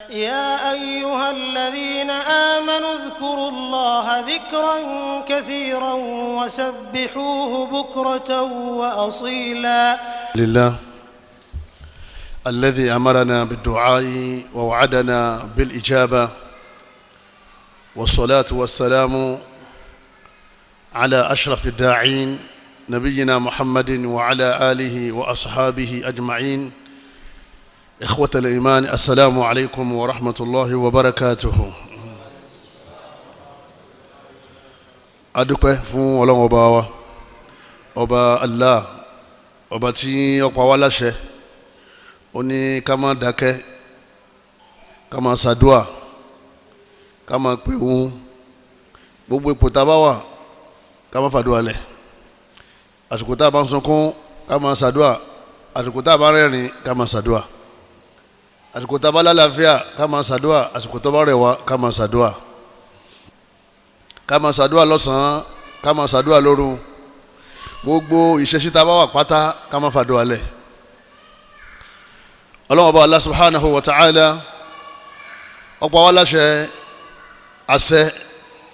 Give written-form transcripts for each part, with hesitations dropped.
يا أيها الذين آمنوا اذكروا الله ذكرا كثيرا وسبحوه بكرة وأصيلا. لله الذي أمرنا بالدعاء ووعدنا بالإجابة، والصلاة والسلام على أشرف الداعين نبينا محمد وعلى آله وأصحابه أجمعين. إخوة الإيمان، السلام عليكم ورحمة الله وبركاته. Adúpẹ́ fún Ọlọ́run ọba wa, ọba Allah, ọba tí ó pa wá láṣẹ, ó ní ká má dákẹ́, ká má ṣàdúà, ká má pè òun, gbogbo ipò tá a bá wà ká má fàdúà lẹ̀. Àsìkò tá a bá ń sunkún ká má ṣàdúà, àsìkò tá a bá rẹ́rìn ká má ṣàdúà, àsìkò tá a bá lálàáfíà ká má ṣàdúà, àsìkò tó bá rẹ̀ wá ká má ṣàdúà, ká má ṣàdúà lọ́sàn-án, ká má ṣàdúà lóru, gbogbo ìṣesí tá a bá wà pátá ká má fàdúà lẹ̀. Ọlọ́run ọba Allah subhanahu wa ta'ala ó pa wá láṣẹ àṣẹ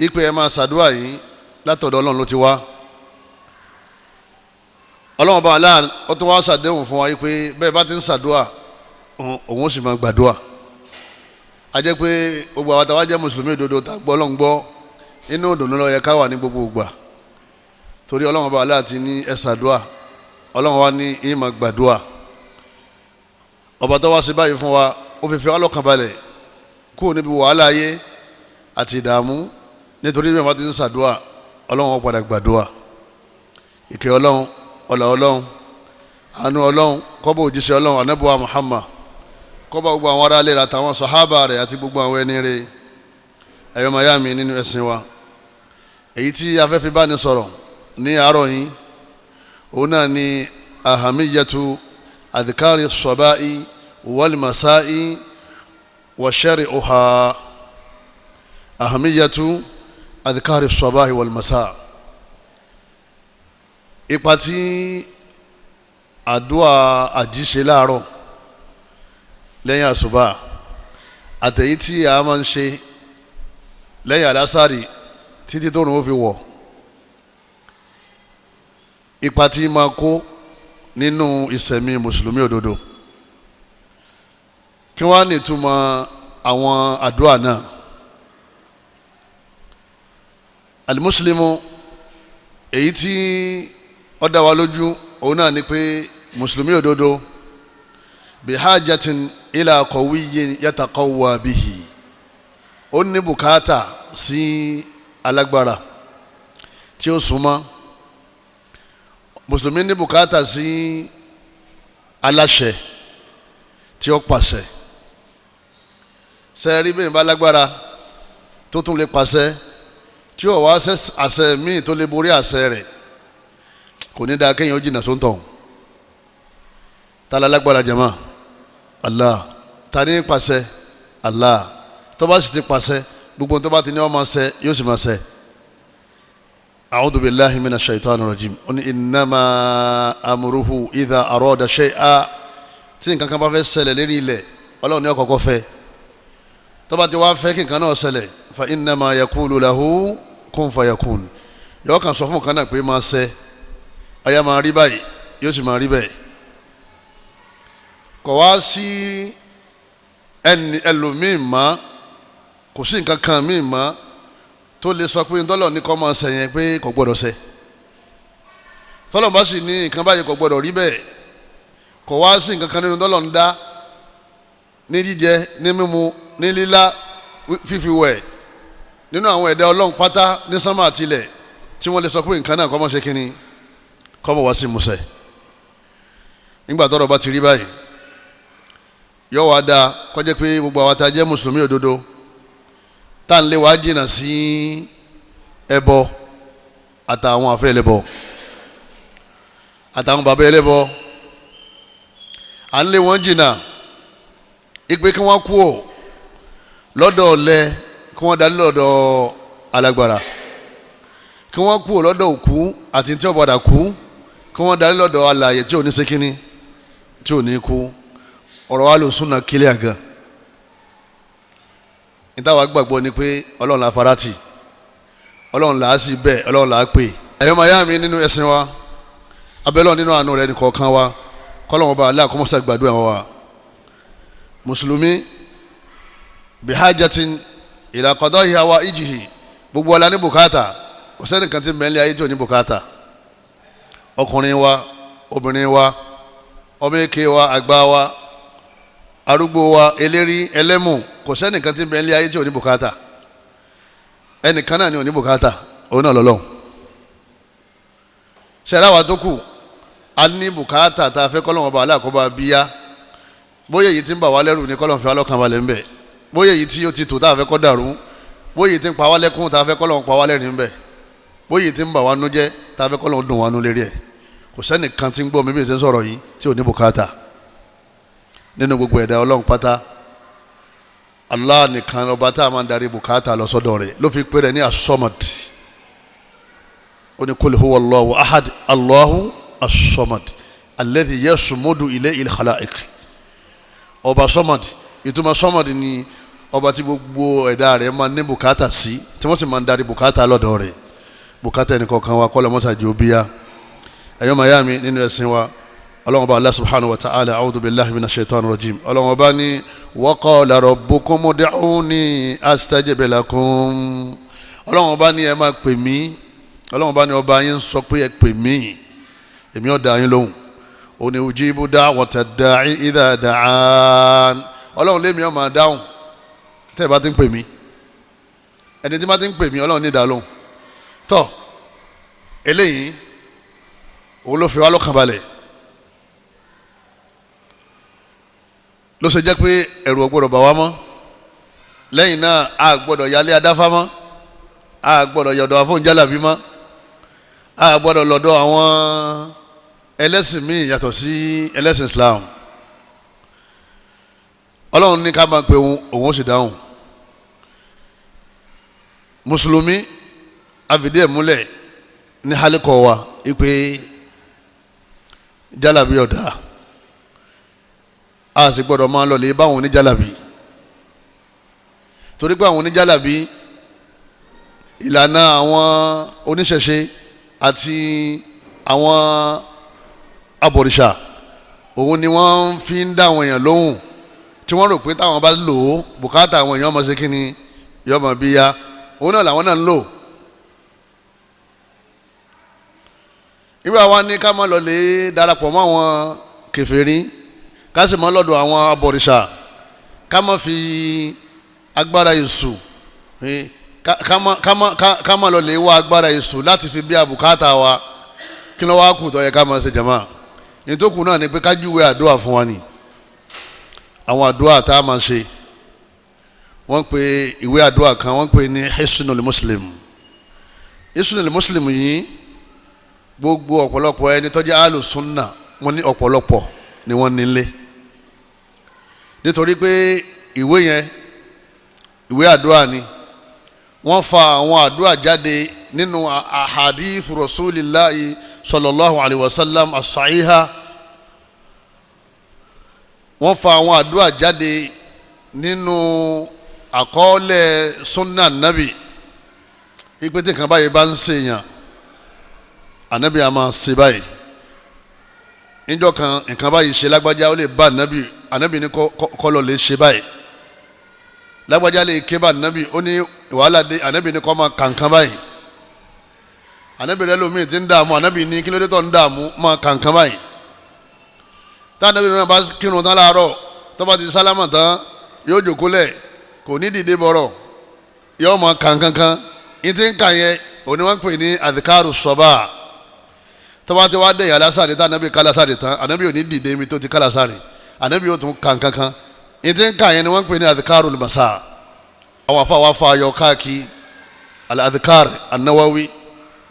ìpè ẹ̀ máa ṣàdúà yìí látọ̀dọ̀ Ọlọ́run ló ti wá. Ọlọ́run ọba Allah ó tún wá ṣàdéhùn fún wa pé bẹ́ẹ̀ bá ti ń ṣàdúà òun ó sì máa gbàdúà. A jẹ́ pé gbogbo àwọn táwa jẹ́ mùsùlùmí òdodo tá a gbọ́ Ọlọ́run gbọ́, inú ìdùnnú ló yẹ ká wà ní gbogbo ìgbà, torí Ọlọ́run ọba Allah ti ní ẹ ṣàdúà, Ọlọ́run wa ní ìyẹn máa gbàdúà. Ọba tó wá sí báyìí fún wa, ó fi fi wá lọ́kàn balẹ̀ kúrò níbi wàhálà ayé àti ìdààmú, nítorí bí wọ́n bá ti ń ṣàdúà Ọlọ́run ó padà gbàdúà. Ìkẹ́ Ọlọ́run, ọlà Ọlọ́run, àánú Ọlọ́run kó bá òjíṣẹ́ Ọlọ́run Ànábì Muhammad, kó bá gbogbo àwọn aráalé rẹ̀ àtàwọn sàhábà rẹ̀ àti gbogbo àwọn ẹni rẹ̀. Ẹ̀yọ́ mayami nínú ẹ̀sìn wa, èyí tí afẹ́fẹ́ bá ní sọ̀rọ̀ ní àárọ̀ yìí, òun náà ni ahamiyatu adhikari sọ̀báì wal-masai wa shari'uha. Ahamiyatu adhikari sọ̀báì wal-masai, ipa tí àdúà àjíṣe láàárọ̀ lẹ́yìn àsùbá àtẹ̀yí tí a máa ń ṣe lẹ́yìn àlásàrì títí tóòrùn ó fi wọ̀, ipa tí máa kó nínú ìsẹ̀mí mùsùlùmí òdodo. Kí wọ́n á ní ìtumọ̀ àwọn àdúrà náà? Alimuslimu, èyí tí ó dá wa lójú òun náà ni pé mùsùlùmí òdodo bihajatin ila qawiyyin yataqawwa bihi, ó ní bùkátà sí alágbára tí ó súnmọ́. Mùsùlùmí ní bùkátà sí aláṣẹ tí ó pàṣẹ. Sẹ́ẹ̀rí bẹ́ẹ̀ bá lágbára tó tún lè pàṣẹ tí ó wá àṣẹ míì tó lè borí àṣẹ rẹ̀, kò ní dáa kéèyàn ó jìnnà tó ń tọ̀. Ta la lágbára jama? Allah. Ta ní pàṣẹ? Allah. Tó bá sì ti pàṣẹ, gbogbo tó bá ti ní ó máa ṣẹ, yóò sì máa ṣẹ. A'udhu billahi minash shaitani rajim. Ó ní innama amruhu idha arada shay'a. Tí nǹkan kan bá fẹ́ ṣẹlẹ̀ lérí ilẹ̀, Ọlọ́run ní ó kọ́kọ́ fẹ́. Tó bá ti wá fẹ́ kí nǹkan náà ṣẹlẹ̀, fa innama yaqulu lahu kun fayakun. Yóò kàn sọ fún nǹkan náà pé máa ṣẹ, ọ̀yà máa rí báyìí, yóò sì máa rí bẹ́ẹ̀. Kò wá sí ẹni ẹlòmíì mọ́, kò sí nǹkan kan míì mọ́ tó lè sọ pé ntọ́lọ̀ ní kọ́ máa ṣẹ yẹn pé kò gbọ́dọ̀ ṣẹ. Tọ́lọ̀ bá sì ní nǹkan báyìí kò gbọ́dọ̀ rí bẹ́ẹ̀, kò wá sí nǹkan kan nínú tọ́lọ̀ ń dá ní jíjẹ, ní mímu, ní lílá, fífi wẹ̀ nínú àwọn ẹ̀dá Ọlọ́run pátá ní sánmà àtilẹ̀ tí wọ́n lè sọ pé nǹkan náà kọ́ máa ṣe kínní, kọ́ máa wá sí musẹ̀. Nígbà tọ́rọ̀ bá ti rí báyìí, yóò wá dáa kó jẹ́ pé gbogbo àwọn tá a jẹ́ mùsùlùmí òdodo tá n lé wá jìnnà sí ẹbọ àtàwọn àfẹ́ ẹlẹ́bọ àtàwọn bàbá ẹlẹ́bọ, à ń lé wọn jìnnà ìpè kí wọ́n kú ò lọ́dọ̀ ọ̀lẹ, kí wọ́n darí lọ́dọ̀ alágbára, kí wọ́n kú ò lọ́dọ̀ òkú àti tí ó padà kú, kí wọ́n darí lọ́dọ̀ alààyè tí ò ní ṣe kíní, tí ò ní kú. Ọ̀rọ̀ wa ló súnà kílíà gan. Nítawà gbàgbọ́ ni pé Ọlọ́run la farati, Ọlọ́run là á sì bẹ̀, Ọlọ́run là á pè. Ẹ̀yọ́ máa yá mi nínú ẹ̀sìn wa, abẹ́lọ́ nínú àánú rẹ̀ nìkọ̀ọ̀kan wa, kọ́lọ́run bá aláà kọ́mọ́sá gbàdúrà wa. Mùsùlùmí bihajatin ila qada'i hawaijihi, gbogbo ọ̀la ní bùkátà. Kò sẹ́nìkan tí ń bẹ nílé ayé tí ò ní bùkátà. Ọkùnrin wa, obìnrin wa, ọmọ èké wa, àgbà wa, arúgbó wa, eléri, ẹlẹ́mù, kò sẹ́nìkan tí ń bẹ nílé ayé tí ò ní bùkátà. Ẹnìkan náà ni ò ní bùkátà, òun náà lọ́lọ́hun. Ṣẹlá wa tó kù a ní bùkátà tá a fẹ́ kọ́lọ́wọ́n bá aláàkóbá bíyá. Bóyá èyí tí ń bà wá lẹ́rù ní kọ́lọ́n fi wá lọ́kàn balẹ̀ ńbẹ̀, bóyá èyí tí ó ti tò tá a fẹ́ kọ́ dàrú, bóyá èyí tí ń pa wá lẹ́kún tá a fẹ́ kọ́lọ́n pa wá lẹ́rìn ńbẹ̀, bóyá èyí tí ń bà wá nú jẹ́ tá a fẹ́ kọ́lọ́n dùn wá nú lérí ẹ̀. Kò sẹ́nìkan tí ń gbọ́ mi bí n ṣe ń sọ̀rọ̀ yìí tí ò ní bùkátà nínú gbogbo ẹ̀dá Ọlọ́run pátá. Allah nìkan ọba tá a máa ń darí bùkátà lọ sọ́dọ̀ rẹ̀ ló fi pè rẹ̀ ní asọ́mọd. Ó ní kul huwa Allahu ahad Allahu asọ́mọd alladhi yasmudu ilayhi al-khalaiq. Ọba sọ́mọd, ìtumọ̀ sọ́mọd ni ọba tí gbogbo ẹ̀dá rẹ̀ máa ní bùkátà sí, tí wọ́n sì máa ń darí bùkátà lọ́dọ̀ rẹ̀. Bùkátà ẹnìkọ̀ọ̀kan wa kọ́lọ́ mọ́tàjì òbíya. Ẹ̀yọ́ màyá mi nínú ẹ̀sìn wa, Ọlọ́run bá Allah subhanahu wa ta'ala, a'udhu billahi minash shaitani rajim. Ọlọ́run bá ní wa qala rabbukum ud'uni astajib lakum. Ọlọ́run bá ní ẹ máa pè mí. Ọlọ́run bá ní ọba yín sọ pé ẹ pè mí, èmi ó dá yín lóhùn. Ó ní ujibu da'wata da'i idha da'an. Ọlọ́run lémi ó máa dáhùn tẹ́ ẹ bá ti ń pè mí. Ẹni tí bá ti ń pè mí, Ọlọ́run ní dá lóhùn. Tọ́ eléyìí òun ló fi wá lọ́kàn balẹ̀, ló ṣe jẹ́ pé ẹ̀rù ò gbọ́dọ̀ bà wá mọ́. Lẹ́yìn náà a gbọ́dọ̀ yálé adáfá mọ́, a gbọ́dọ̀ yọ̀dọ̀ afóúnjálàbí mọ́, a gbọ́dọ̀ lọ́dọ̀ àwọn ẹlẹ́sìn míì yàtọ̀ sí ẹlẹ́sìn Islam. Ọlọ́run ní ká máa pe òun, òun ó sì dáhùn. Mùsùlùmí àfìdí ẹ̀ múlẹ̀ ní hálíkọ̀ wa ipe jálàbí ọ̀dà, a sì gbọ́dọ̀ máa lọ lè bá àwọn oníjálàbí, torí pé àwọn oníjálàbí ìlànà àwọn oníṣẹ̀ṣe àti àwọn abọ̀rìṣà òun ni wọ́n fi ń dá àwọn èèyàn lóhùn, tí wọ́n rò pé táwọn bá lò ó bùkátà àwọn èèyàn ọmọ ṣe kí ni yọmọ bí ya, òun náà làwọn náà ń lò. Ìwé àwa ní ká máa lọ lè darapọ̀ mọ́ àwọn kèfèrí, ká sì máa lọ́dọ̀ àwọn abọ̀rìṣà, ká máa fi agbára èṣù, ká máa lọ lè wá agbára èṣù láti fi bí àbùkátà wa. Kí ló wá kù tó yẹ ká máa ṣe jàmá? Ìtókù náà ni pé ká júwe àdúrà fún wa ni. Àwọn àdúrà tá a máa ṣe, wọ́n pe ìwé àdúrà kan, wọ́n pe ní Hisnul Muslim. Hisnul Muslim yìí gbogbo ọ̀pọ̀lọpọ̀ ẹni tó jẹ́ alùsùnà wọ́n ní ọ̀pọ̀lọpọ̀ ni wọ́n nílé, nítorí pé ìwé yẹn ìwé àdúrà ni. Wọ́n fa àwọn àdúrà jáde nínú ahadith rasulillahi sallallahu alayhi wa sallam as-sahiha. Wọ́n fa àwọn àdúrà jáde nínú àkọọ́lẹ̀ sunna nabi, ipe tí nǹkan báyìí bá ń ṣèyàn, anabi a máa ṣe báyìí. Níjọ́ kan nǹkan báyìí ṣe lágbájá, ó lè bá anabi, anabi ní kọ́lọ̀ lè ṣe báyìí. Lágbájá lè ké bá anabi, ó ní wàhálà dé, anabi ní kọ́ máa kàǹkan báyìí. Anabi rẹ lómi ti ń dààmú, anabi ní kí ló dé tó ń dààmú, máa kàǹkan báyìí. Tá anabi náà bá kírun tán láàárọ̀, tó bá ti sálámà tán, yóò jókòó lẹ̀, kò ní dìde bọ̀rọ̀, yóò máa kàǹkan kan. Ní ti ń kà yẹn, òní wọ́n ń pè ní adhikaru sọ́bà. Tọ́ba tí wàá dẹ̀yìn alásàrè tá anabi kálásàrè tán, anabi ò ní dìde mi tó ti kálásàrè, anabi yóò tún kàn kankan. Ní ti ń kà yẹn ni wọ́n ń pè ní adhikaru masa. Àwọn afa wa fa ayọ̀ káàkiri al-adhikar an-Nawawi,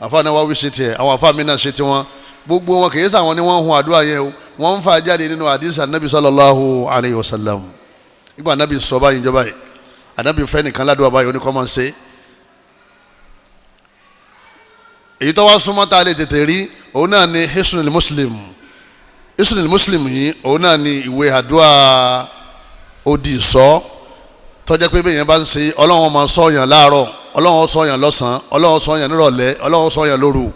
afa Nawawi ṣe tiẹ̀, àwọn afa mi náà ṣe tiwọn. Gbogbo wọn kìí sàwọn ni wọ́n hun àdúrà yẹn o, wọ́n ń fa jáde nínú hadith anabi sallallahu alayhi wa sallam. Ìgbà anabi sọ báyìí jọba yìí, anabi fẹ́ nìkan ládùúgbò báyìí, oníkọ́ máa ń ṣe. Èyí tó wá súnmọ́ tá a lè tètè rí, òun náà ni Hisnul Muslim. Hisnul Muslim yìí òun náà ni ìwé àdúrà odi ìsọ. Tó jẹ́ pé bẹ́ẹ̀ yẹn bá ń ṣe, Ọlọ́run máa ṣọ́yàn láàárọ̀, Ọlọ́run ṣọ́yàn lọ́sàn-án, Ọlọ́run ṣọ́yàn nírọ̀lẹ́, Ọlọ́run ṣọ́yàn lóru.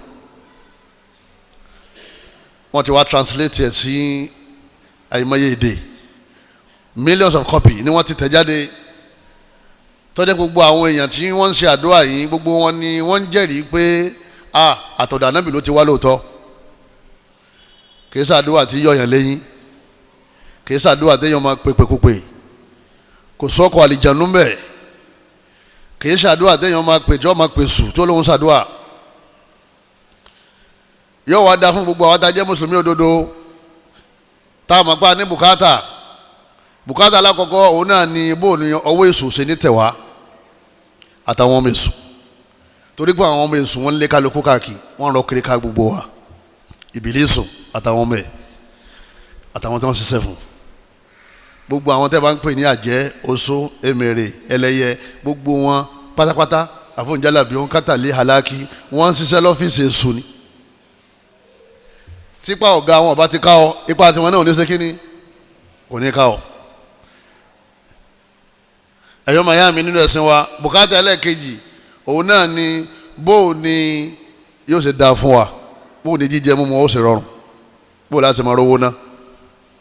Wọ́n ti wá translate ẹ̀ sí àìmọye èdè, millions of copy ni wọ́n ti tẹ̀ jáde. Tó jẹ́ gbogbo àwọn èèyàn tí wọ́n ń ṣe àdúrà yìí, gbogbo wọn ni wọ́n ń jẹ́rìí pé àtọ̀dọ̀ Ànábì ló ti wá lóòótọ́. Kì í ṣàdúrà tí yọ̀yàn léyìn, kì í ṣàdúrà téèyàn máa pèpèkúpè, kò sọ́kọ̀ àlìjánu mbẹ̀, kì í ṣàdúrà téèyàn máa pè tí wọ́n máa pè sùn tó lóun ṣàdúrà. Yóò wá da fún gbogbo àwọn tá a jẹ́ mùsùlùmí òdodo tá a mọ̀ pa ní bùkátà. Bùkátà alákọ̀ọ́kọ́ òun náà ni bó ni ọwọ́ èṣù ṣe ní tẹ̀wá àtàwọn ọmọ èṣù, torí pé àwọn ọmọ èṣù wọn lé kálukú káàkiri, wọn rọ kiri ká gbogbo wa, ìbílísù àtàwọn ọmọ ẹ̀ àtàwọn tí wọ́n ṣiṣẹ́ fún. Gbogbo àwọn tẹ́ bá ń pè ní àjẹ́, oṣó, emèrè, ẹlẹ́yẹ, gbogbo wọn pátápátá, àfọ̀njálàbí wọn kátàlé halaki, wọ́n ń ṣiṣẹ́ lọ́fíìsì èṣù ni. Tipa ọ̀gá wọn ọba ti ká ọ, ipa tiwọn náà ò ní ṣe kíni, kò ní ká ọ. Ẹ̀yọ́ màyá mi nínú ẹ̀sìn wa, bùkátà ẹlẹ́ẹ̀kejì òun náà ni bó o ní yóò ṣe dáa fún wa, bó o ní jíjẹ mímu ó ṣe rọrùn, bó o láti máa rówó ná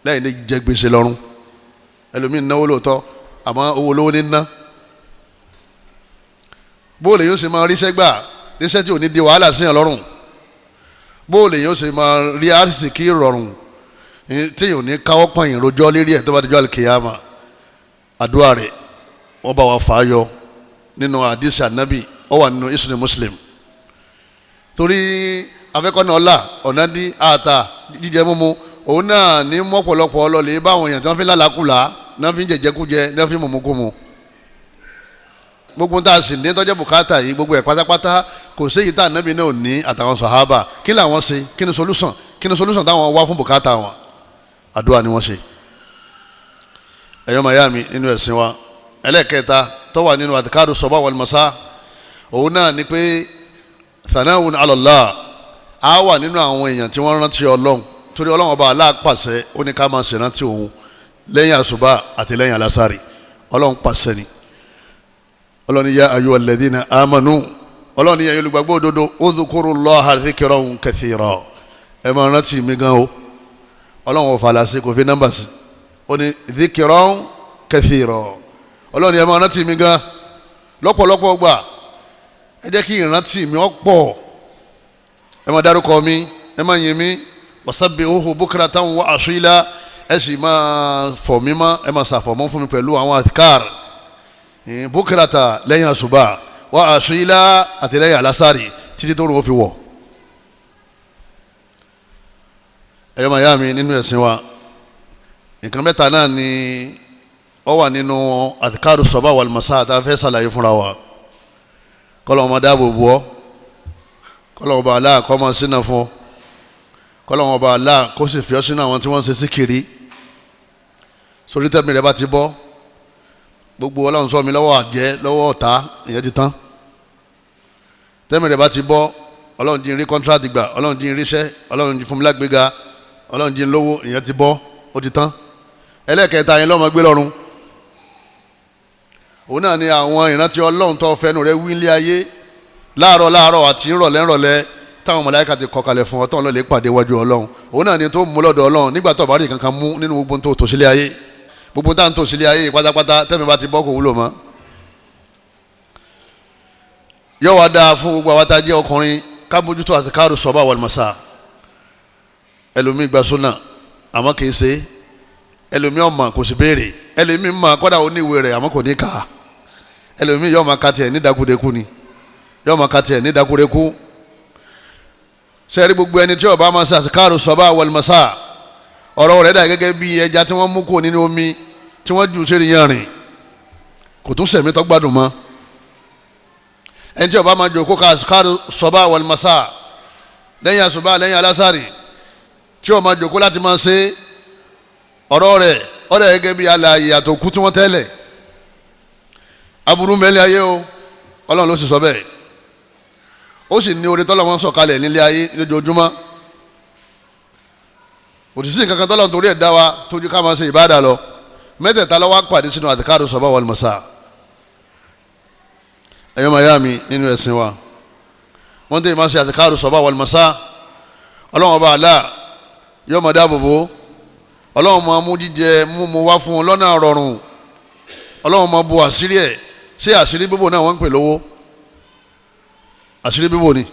lẹ́yìn ní jẹ gbèsè lọ́rùn. Ẹlòmíín náwó lóòótọ́, àmọ́ owó olówó ní ná. Bó o lè yóò ṣe máa ríṣẹ́ gbà, ríṣẹ́ tí ò ní di wàhálà síyàn lọ́rùn. Bó o lè yóò ṣe máa rí àrísìkí rọrùn tí ò ní káwọ́ pọ̀nyìn rojọ́ lérí ẹ̀ tó bá dijọ́ àlùkìyámà. Àdúrà rẹ̀ wọ́n bá wa fà á yọ nínú àdìsí ànábì, ó wà nínú ìsúnì Muslim. Torí afẹ́kọ́nà ọ̀la ọ̀nà dí àtà jíjẹ mímu, òun náà ní mọ́pọ̀lọpọ̀ ọlọ́lẹ̀ báwọn èèyàn tí wọ́n fi lálàkùlà, náà fi ń jẹjẹkújẹ, náà fi ń mùmúkùmù. Gbogbo tá a sì ní tọ́jú bùkátà yìí, gbogbo ẹ̀ pátápátá kò séyìí tá ànábì náà ní àtàwọn sàhábà. Kí làwọn ṣe? Kí ni solution? Kí ni solution táwọn wá fún bùkátà wọn? Àdúrà ni wọ́n ṣe. Ẹ̀yọ́ màyá mi nínú ẹ̀sìn wa, ẹlẹ́ẹ̀kẹta tó wà nínú àdìkárù sọ́bà wal masá, òun náà ni pé thanawun ala Allah, á wà nínú àwọn èèyàn tí wọ́n rántí Ọlọ́run, torí Ọlọ́run ọba Allah pàṣẹ ó ní ká máa ṣèrántí òun lẹ́yìn àṣùbà àti lẹ́yìn alásàrì. Ọlọ́run pàṣẹ ni. Ọlọ́run ya ayyuhal ladhina amanu, Ọlọ́run yẹ olùgbàgbọ́ òdodo, udhkurullaha dhikran kathira, ẹ máa rántí mi gan o. Ọlọ́run ò fàlà sí, kò fi nọ́mbà sí, ó ní dhikran kathira. Ọlọ́run yẹ máa rántí mi gan lọ́pọ̀lọpọ̀ gbà, ẹ jẹ́ kí ìrántí mi ó pọ̀, ẹ máa dárúkọ mi, ẹ máa yìn mí, wasabbihuhu bukratan wa asila, ẹ sì máa fọ̀ mí mọ́, ẹ máa ṣàfọ̀mọ́ fún mi pẹ̀lú àwọn àtikár bukrata lẹ́yìn àṣùbà, wa asila àti lẹ́yìn alásàrì títí tó rùn ó fi wọ̀. Ẹ̀yọ́ màyá mi nínú ẹ̀sìn wa, nǹkan mẹ́ta náà ni ó wà nínú àtikáàrù sọ́bà wal masá tá a fẹ́ ṣàlàyé fúnra wa. Kọ́lọ́ ọmọ dáàbò bò ọ́, kọ́lọ́ ọba Allah kó máa ṣínà fún ọ, kọ́lọ́ ọba Allah kó sì fi ọ́ sínú àwọn tí wọ́n ń ṣe síkiri. Sórí tẹ́mi rẹ bá ti bọ́, gbogbo Ọlọ́run sọ mi lọ́wọ́ àjẹ́ lọ́wọ́ ọ̀tá, ìyẹn ti tán. Tẹ́mi rẹ bá ti bọ́, Ọlọ́run jí n rí kọ́ńtíráàtì gbà, Ọlọ́run jí n ríṣẹ́, Ọlọ́run jí fún mi lágbéga, Ọlọ́run jí n lówó, ìyẹn ti bọ́, ó ti tán. Ẹlẹ́kẹta yẹn lọ́mọ gbé lọ́run, òun náà ni àwọn ìrántí Ọlọ́run tó fẹnu rẹ wí nílé ayé láàárọ̀ láàárọ̀ àti ìrọ̀lẹ́ ìrọ̀lẹ́ táwọn màláíkà ti kọ kalẹ̀ fún ọ, tọ́hún lọ́lẹ̀ pàdé wájú Ọlọ́run. Òun náà ni tó mú lọ́dọ̀ Ọlọ́run nígbà tó bá rí kankan mú nínú gbogbo tó tò sílé ayé. Gbogbo tá à ń tò sílé ayé pátápátá tẹ́mi bá ti bọ́ kò wúlò mọ́. Yóò wá dáa fún gbogbo àwọn tá a jẹ́ ọkùnrin ká bójútó àtikáàrù sọ́bà wal masá. Ẹlòmíì gba súnà àmọ́ kì í ṣe, ẹlòmíì ọmọ kò sì béèrè, ẹlòmíì mọ̀ kọ́dà ó ní ìwé rẹ̀ àmọ́ kò ní kà á, ẹlòmíì yóò máa ka tiẹ̀ ní dakudeku ni, yóò máa ka tiẹ̀ ní dakudeku. Sẹ́ẹ̀rí gbogbo ẹni tí ó bá máa ṣe àtikáàrù sọ́bà wal masá, ọ̀rọ̀ rẹ̀ dà gẹ́gẹ́ bí ẹja tí wọ́n mú kúrò nínú omi tí wọ́n jù sórí yanrìn, kò tún sẹ̀mí tó gbádùn mọ́. Ẹni tí ó bá máa jòkó ka àtikáàrù sọ́bà wal masá lẹ́yìn àsùbá lẹ́yìn alásàrì, tí ó máa jòkó láti máa ṣe, ọ̀rọ̀ rẹ̀ ọ̀rọ̀ gẹ́gẹ́ bí alààyè àtòkú tí wọ́n tẹ́lẹ̀. Aburú mẹ́lẹ̀ ayé o, Ọlọ́run ló sì sọ bẹ́ẹ̀. Ó sì ní oore tọ́lọ́ wọn sọ̀kalẹ̀ nílé ayé lójoojúmọ́. Òtítí kankan tọ́lọ́ nítorí ẹ̀ dá wa tójú ká máa ṣe ìbáàdà lọ. Mẹ́tẹ̀ẹ̀ta ló wá pàdé sínú àdìkárù sọ́bà wal masá. Ẹ̀yọ́ màá yá mi nínú ẹ̀sìn wa, wọ́n tẹ̀yìn máa ṣe àtikáàrù sọ̀bà wal masá, Ọlọ́run ọba àlá yóò máa dáàbò bò, Ọlọ́run máa mú jíjẹ múmu wá fún un lọ́nà rọrùn, Ọlọ́run máa bo àṣírí ẹ̀. Ṣé àṣírí bíbò náà wọ́n ń pè lówó? Àṣírí bíbò ni.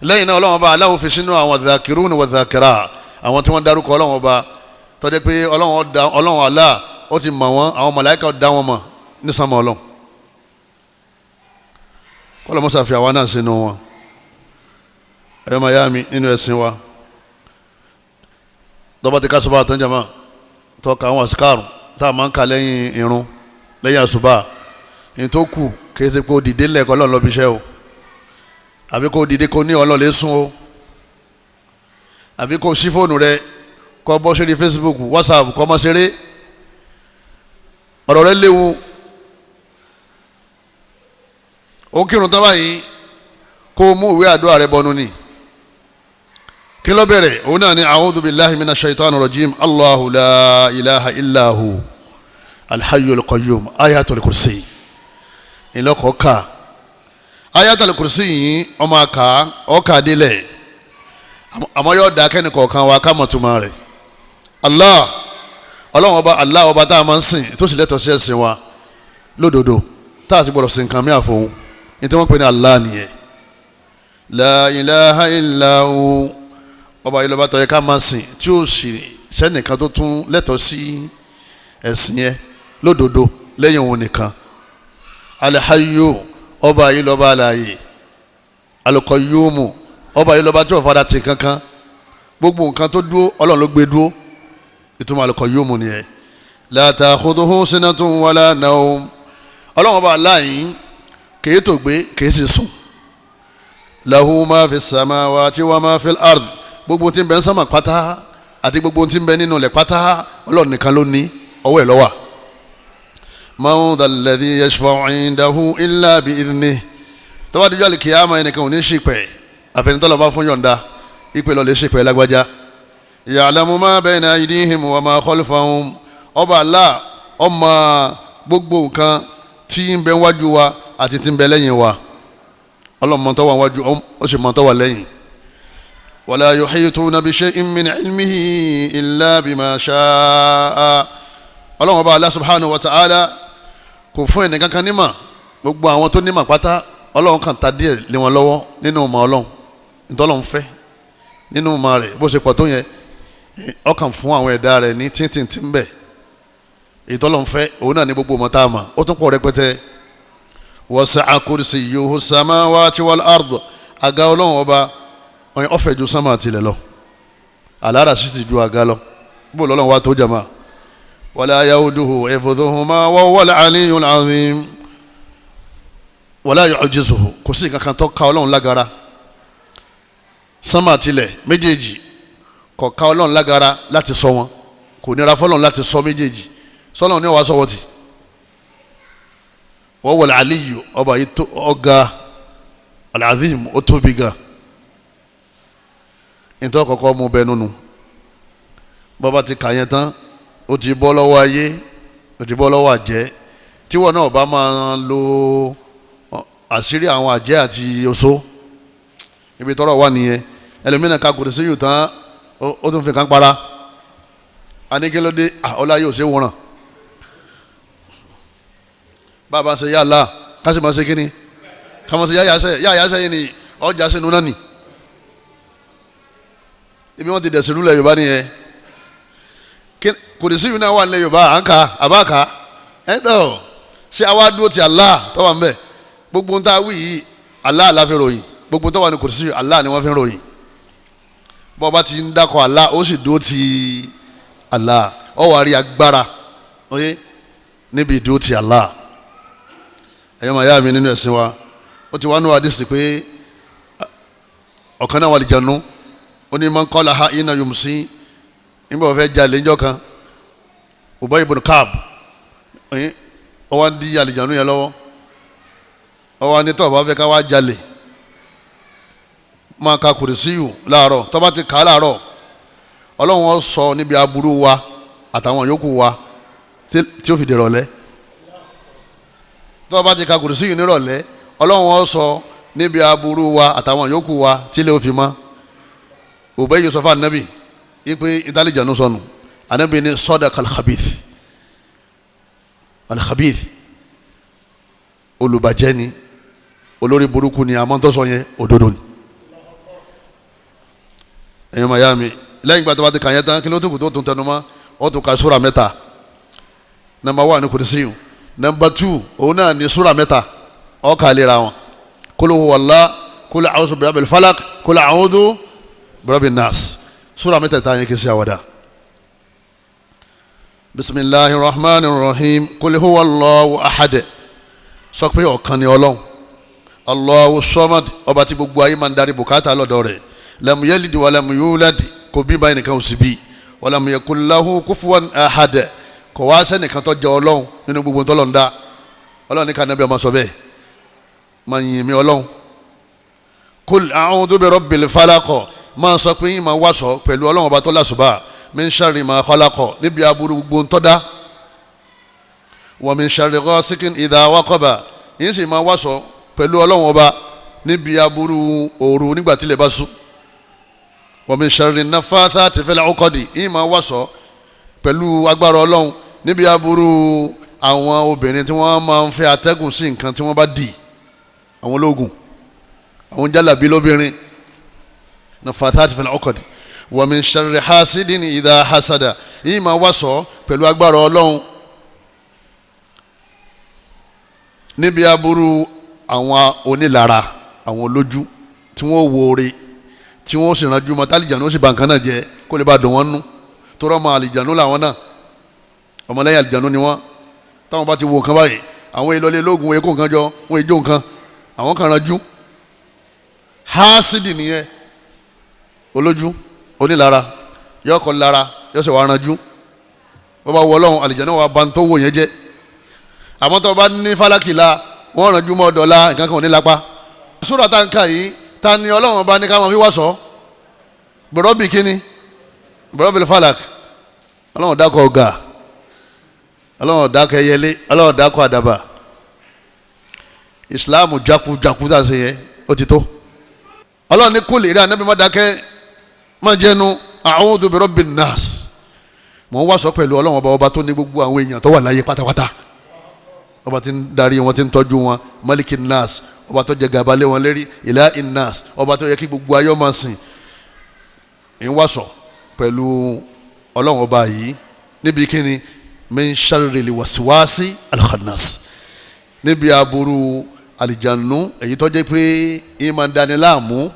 Lẹ́yìn náà Ọlọ́run ọba aláwo fi sínú àwọn dhakirun wa dhakira, àwọn tí wọ́n dárúkọ Ọlọ́run ọba tó jẹ́ pé Ọlọ́run àlá ó ti mọ̀ wọ́n, àwọn màláíkà dá wọn mọ̀ ní sánmọ̀ Ọlọ́run. Kọ́lọ́ mọ́sá fi àwa náà sínú wọn. Ẹ̀yọ́ máa yá mi nínú ẹ̀sìn wa, tọ́ba ti ká sọ́ba àtọ́njàmá tọ́ka àwọn àsìkárù tá a máa ń kà lẹ́yìn irun lẹ́yìn àṣùbà, ní tó kù kì í ṣe pé ó dìde lẹ́ẹ̀kọ́ lọ́n lọ́bi iṣẹ́ o, àbí kó dìde kó ní ọlọ́ọ̀lẹ́ sùn o, àbí kó ṣí fóònù rẹ kó bọ́ sórí Facebook, WhatsApp, kó máa ṣeré. Ọ̀rọ̀ rẹ léwu. Ó kírun tán báyìí kó mú ìwé àdúrà rẹ bọnu ni. Kí ló bẹ̀rẹ̀? Òun náà ni a'udhu billahi minash shaitani rajim, Allahu la ilaha illa hu alhayyul qayyum, ayatul kursi. Ìlọ́kọ̀ ká ayatul kursi yìí, ọmọ àká ọkà délẹ̀, àmọ́ yóò dá kẹ́ni kọ̀ọ̀kan wa ká mọ̀ túmọ̀ rẹ̀. Allah, Ọlọ́run ọba Allah, ọba tá a máa ń sìn tó sì lẹ́tọ̀ọ́ sí ẹ̀sìn wa lódodo, tá a sì gbọ́dọ̀ sìn nǹkan mí àfọ̀hún, ní tí wọ́n pè ní Allah nìyẹn. La ilaha illa hu, ọba yìí lọ́ba tó yẹ ká máa sìn tí ó sì sẹ́nìkan tó tún lẹ́tọ̀ọ́ sí ẹ̀sìn yẹn lódodo lẹ́yìn òun nìkan. Al-Hayyu, ọba yìí lọ́ba alààyè. Al-Qayyumu, ọba yìí lọ́ba tí ò fara tì kankan, gbogbo nǹkan tó dúró Ọlọ́run ló gbé dúró, ìtumọ̀ Al-Qayyumu nìyẹn. La ta'khudhuhu sinatun wala nawm, Ọlọ́run ọba aláàyè kìí tó gbé kìí sì sùn. Lahu ma fi samawati wa ma fil ard, gbogbo tí ń bẹ ń sánmà pátá àti gbogbo tí ń bẹ nínú ilẹ̀ pátá Ọlọ́run nìkan ló ní, ọwọ́ ẹ̀ ló wà. Man dhal ladhi yashfa'u 'indahu illa bi'idhnihi, tó bá dijọ́ àlìkìyàmá ẹnìkan ò ní ṣìpẹ̀ àfẹnitọ́lọ́ bá fún yọ̀ǹda ìpè lọ́ọ́ lè ṣìpẹ̀ lágbájá. Ya'lamu ma bayna aydihim wa ma khalfahum, ọba Allah ọmọ gbogbo nǹkan tí ń bẹ wájú wa àti tí ń bẹ lẹ́yìn wa. Ọlọ́run mọ̀ tó wà wájú, ó sì mọ̀ tó wà lẹ́yìn. Wala yuhituna bi shay'in min ilmihi illa bima sha'a, Ọlọ́run ọba Allah subhanahu wa ta'ala kò fún ẹnì kankan nímọ̀, gbogbo àwọn tó nímọ̀ pátá Ọlọ́run kan ta díẹ̀ lé wọn lọ́wọ́ nínú ọmọ Ọlọ́run, ntọ́lọ́run fẹ́ nínú ọmọ rẹ̀ bó ṣe pọ̀ tó yẹn, ọkàn fún àwọn ẹ̀dá rẹ̀ ní tíntìntì ń bẹ̀. Ìtọ́lọ́run fẹ́ òun náà ní gbogbo ọmọ tá a mọ̀, ó tún pọ̀ rẹpẹtẹ. Wasi'a kursiyyuhu samawati wal ard, àga Ọlọ́run ọba ó fẹ̀ ju sánmà tilẹ̀ lọ, àlàárà sì ti ju àga lọ, bó lọ́lọ́run wa tó jàmá. Wala yauduhu hifdhuhuma wa huwal aliyyul azim, wala yu'jizuhu, kò sí kankan tó ka Ọlọ́run lágara. Sánmà tilẹ̀ méjèèjì kò ka Ọlọ́run lágara láti sọ wọn, kò nira fọlọ́run láti sọ méjèèjì, sọlọ́run ní wàá sọ wọ́n ti. Wa huwal aliyyu, ọba yìí tó ọ̀gá, al-azim, ó tóbi gan. Nítorí kọ́kọ́ mú bẹ́ẹ̀ nínú bọ́ba ti kà yẹn tán, ó ti bọ́ lọ́wọ́ ayé, ó ti bọ́ lọ́wọ́ àjẹ́. Tíwọ́ náà bá máa lo àṣírí àwọn àjẹ́ àti oṣó, ibi tọ́rọ̀ wà nìyẹn. Ẹlòmíràn ka kò sí yù tán, ó tún fi kàn para. Aníkélódé ọlá yóò ṣe wòran. Bàbá ṣe yàrá kásì máa ṣe kínní, kàmá ṣe yáyà sẹ́yìn ni ọjà sínú náà nì. Ibi wọn ti dẹ̀sẹ̀ lulẹ̀ Yorùbá nìyẹn. Kò sí yìí náà wà nílẹ̀ Yorùbá, à ń kà àbá kà ẹ̀ tọ́ ṣé àwa dúró ti Allah tó wà ń bẹ̀. Gbogbo ń tá a wí yìí Allah la fi ròyìn, gbogbo tó wà ní kò sí yìí Allah ni wọ́n fi ròyìn. Bọ́ ọba ti ń dákọ̀ Allah ó sì dúró ti Allah, ó wà rí agbára oyé níbi ìdúró ti Allah. Ẹ̀yọ́ màá yá mi nínú ẹ̀sìn wa, ó ti wá nù àdìsí pé ọ̀kan náà wà lè jẹun, ó ní man qala ha ina yumsi, nígbà wọ́n fẹ́ jalè ńjọ́ kan, Ubay ibn Ka'b ó wá ń di àlìjánu yẹn lọ́wọ́, ó wá ní tó bá fẹ́ ká wá jalè máa ka kùrìsíyù láàárọ̀, tó bá ti kà á láàárọ̀ Ọlọ́run ó sọ níbi aburú wa àtàwọn yòókù wa tí ó fi dèrò lẹ́. Tó o bá ti ka kùrùsí yìí nírọ̀lẹ́, Ọlọ́run ó sọ níbi aburú wa àtàwọn yòókù wa tí lè fi mọ́. Ubayy sọ fún anabi ipe ìtàlíjànú sọnù. Anabi ní sadaqa al-khabith. Al-khabith olùbàjẹ́ ni, olórí burúkú ni, àmọ́ tó sọ yẹn òdodo ni. Ẹ̀yin ọmọ ìyá mi, lẹ́yìn ìgbà tó bá ti kàn yẹn tán, kí ló tó kù tó tún tẹnu mọ́? Ó tún ka súra mẹ́ta. Nọ́mbà 1 ní kùrùsíyù, nọ́mbà 2 òun náà ní súra mẹ́ta, ó kà lera wọn. Kul huwallah, kul a'udhu birabbil falaq, kul a'udhu birabbin nas. Súra mẹ́tẹ̀ẹ̀ta yẹn kì í ṣe àwàdà. Bismillahir rahmanir rahim, kul huwallahu ahad. Sọ pé ọ̀kan ni Ọlọ́run. Allahu samad, ọba tí gbogbo ayé máa ń darí bùkátà lọ́dọ̀ rẹ̀. Lam yalid wa lam yulad, kò bí báyìí nìkan ò sì bí. Wa lam yakul lahu kufuwan ahad, kò wá sẹ́nìkan tó jẹ́ Ọlọ́run nínú gbogbo tọ́lọ̀ ń dá. Ọlọ́run ní ká Nábì ọmọ sọ bẹ́ẹ̀, máa yìn mí Ọlọ́run. Kul a'udhu bi rabbil falaq, máa sọ pé yín máa wá sọ pẹ̀lú Ọlọ́run ọba tó lásùbà. Min sharri ma khalaq, níbi aburú gbogbo ń tọ́da. Wa min sharri ghasiqin idha waqaba, yín sì máa wá sọ pẹ̀lú Ọlọ́run ọba níbi aburú òru nígbà tí ilẹ̀ bá ṣú. Wa min sharri naffathati fil uqadi, yín máa wá sọ pẹ̀lú agbára Ọlọ́run níbi aburú àwọn obìnrin tí wọ́n máa ń fẹ́ atẹ́gùn sí nǹkan tí wọ́n bá dì, àwọn ológun, àwọn jálàbí lóbìnrin. Naffathati fil uqadi. Wa min sharri hasidin idha hasada, yín máa wá sọ pẹ̀lú agbára Ọlọ́run níbi aburú àwọn onílara, àwọn olójú tí wọ́n wo ore tí wọ́n sì ránjú mọ́ tálíjànú ó sì ba nǹkan náà jẹ́ kó lè bá dùn wọ́n nú. Torọ́ ọmọ àlìjànú làwọn náà, ọmọlẹ́yìn àlìjànú ni wọ́n. Táwọn bá ti wo nǹkan báyìí, àwọn ìlọlé ológun wọn èkó nǹkan jọ, wọn èjó nǹkan, àwọn kan ránjú. Hásídì nìyẹn, olójú onílara, yóò kọ́ lára, yóò sì wá ránjú. Bó bá wọ Ọlọ́run, àlìjànú wa ba ń tó wò yẹn jẹ́. Àmọ́ tó bá ní fálákìlà, wọ́n ránjú mọ́ dọ̀la, nǹkan kan ò ní lápá. Sura tá n kà yìí, ta ni Ọlọ́run bá ní ká máa fi wá sọ? Bọ̀rọ̀bì kíni? Bọ̀rọ̀bì falak. Ọlọ́run dákọ̀ ọ̀gá, Ọlọ́run dákọ̀ ẹyẹlé, Ọlọ́run dákọ̀ àdàbà. Ìsìláàmù jakujaku tá a ṣe yẹn, ó ti tó. Ọlọ́run ní kúlì rẹ̀ ànábì má dákẹ́, má jẹnu, a'udhu bi rabbin nas. Mò ń wá sọ pẹ̀lú Ọlọ́run ọba, ọba tó ní gbogbo àwọn èèyàn tó wà láyé pátápátá, ọba tí ń darí wọn, tí ń tọ́jú wọn. Maliki nas, ọba tó jẹ gàba lé wọn lérí. Ilahi nas, ọba tó yẹ kí gbogbo ayé máa sìn. Ń wá sọ pẹ̀lú Ọlọ́run ọba yìí níbi kíni? Min sharril waswasi al-khannas, níbi aburú àlìjánu èyí tó jẹ́ pé ìmọ̀ ń dani láàmú,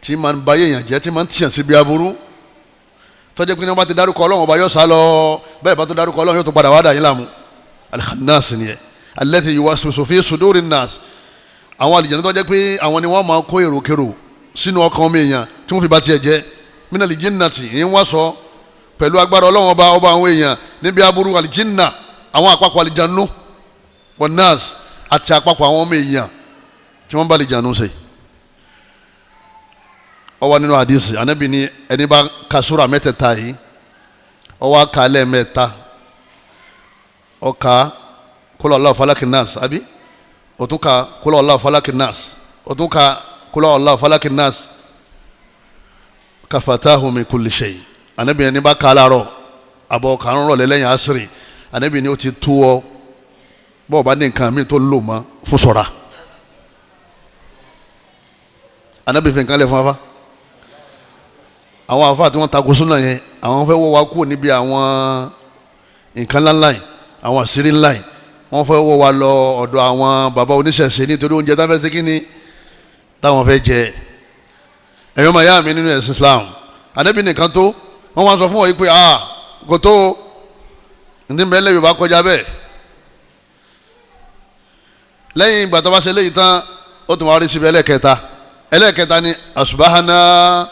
tí máa ń ba èèyàn jẹ́, tí máa ń tìyàn síbi aburú, tó jẹ́ pé ní wọ́n bá ti dárúkọ Ọlọ́run ọba yóò sá lọ, bẹ́ẹ̀ bá tó dárúkọ Ọlọ́run yóò tó padà wá dà yín láàmú. Al-khannas nìyẹn, allati yuwaswisu fi sudurin nas. Àwọn àlìjánu tó jẹ́ pé àwọn ni wọ́n máa kó èròkèrò sínú ọkàn ọmọ èèyàn tí wọ́n fi ba tiẹ̀ jẹ́. Minal jinnati, ń wá sọ pẹ̀lú agbára Ọlọ́run ọba, ọba àwọn èèyàn níbi aburú àlìjínà, àwọn àpapọ̀ àlìjánu, wan nas, àti àpapọ̀ àwọn ọmọ èèyàn tí wọ́n bá àlìjánu ṣe. Ó wà nínú àdìsí, Ànábì ní ẹni bá ka súra mẹ́tẹ̀ẹ̀ta yìí, ó wá ka lẹ́ẹ̀mẹ́ta, ó ka kul Allahu falaki nas, àbí ó tún ka kul Allahu falaki nas, ó tún ka kul Allahu falaki nas, kafatahu min kulli shay. Ànábì ní bá ka láàárọ̀ àbọ̀ kàrún rọ̀lẹ́ lẹ́yìn asiri, Ànábì ní ó ti tú ọ bọ́ọ̀ bá ní nǹkan mi tó lò mọ́ fún sọ̀ra. Ànábì fi nǹkan lẹ̀ fún afa. Àwọn afa tí wọ́n takò súnà yẹn, àwọn fẹ́ wọ́ wa kúrò níbi àwọn nǹkan ńláńlá yìí, àwọn àṣírí ńlá yìí. Wọ́n fẹ́ wọ́ wa lọ ọ̀dọ̀ àwọn bàbá oníṣẹ̀ṣe nítorí oúnjẹ táwọn fẹ́ ṣe kíni táwọn fẹ́ jẹ. Ẹ̀yọ́ màá yá mi nínú ẹ̀sìn Islam, Ànábì nìkan tó wọ́n wá sọ fún ọ yìí pé ah kò tó o, ntí bẹ́ẹ̀ Yorùbá kọjá bẹ́ẹ̀. Lẹ́yìn ìgbà tó bá ṣe léyìí tán, ó tún wá rí síbi ẹlẹ́kẹta. Ẹlẹ́kẹta ni asubahana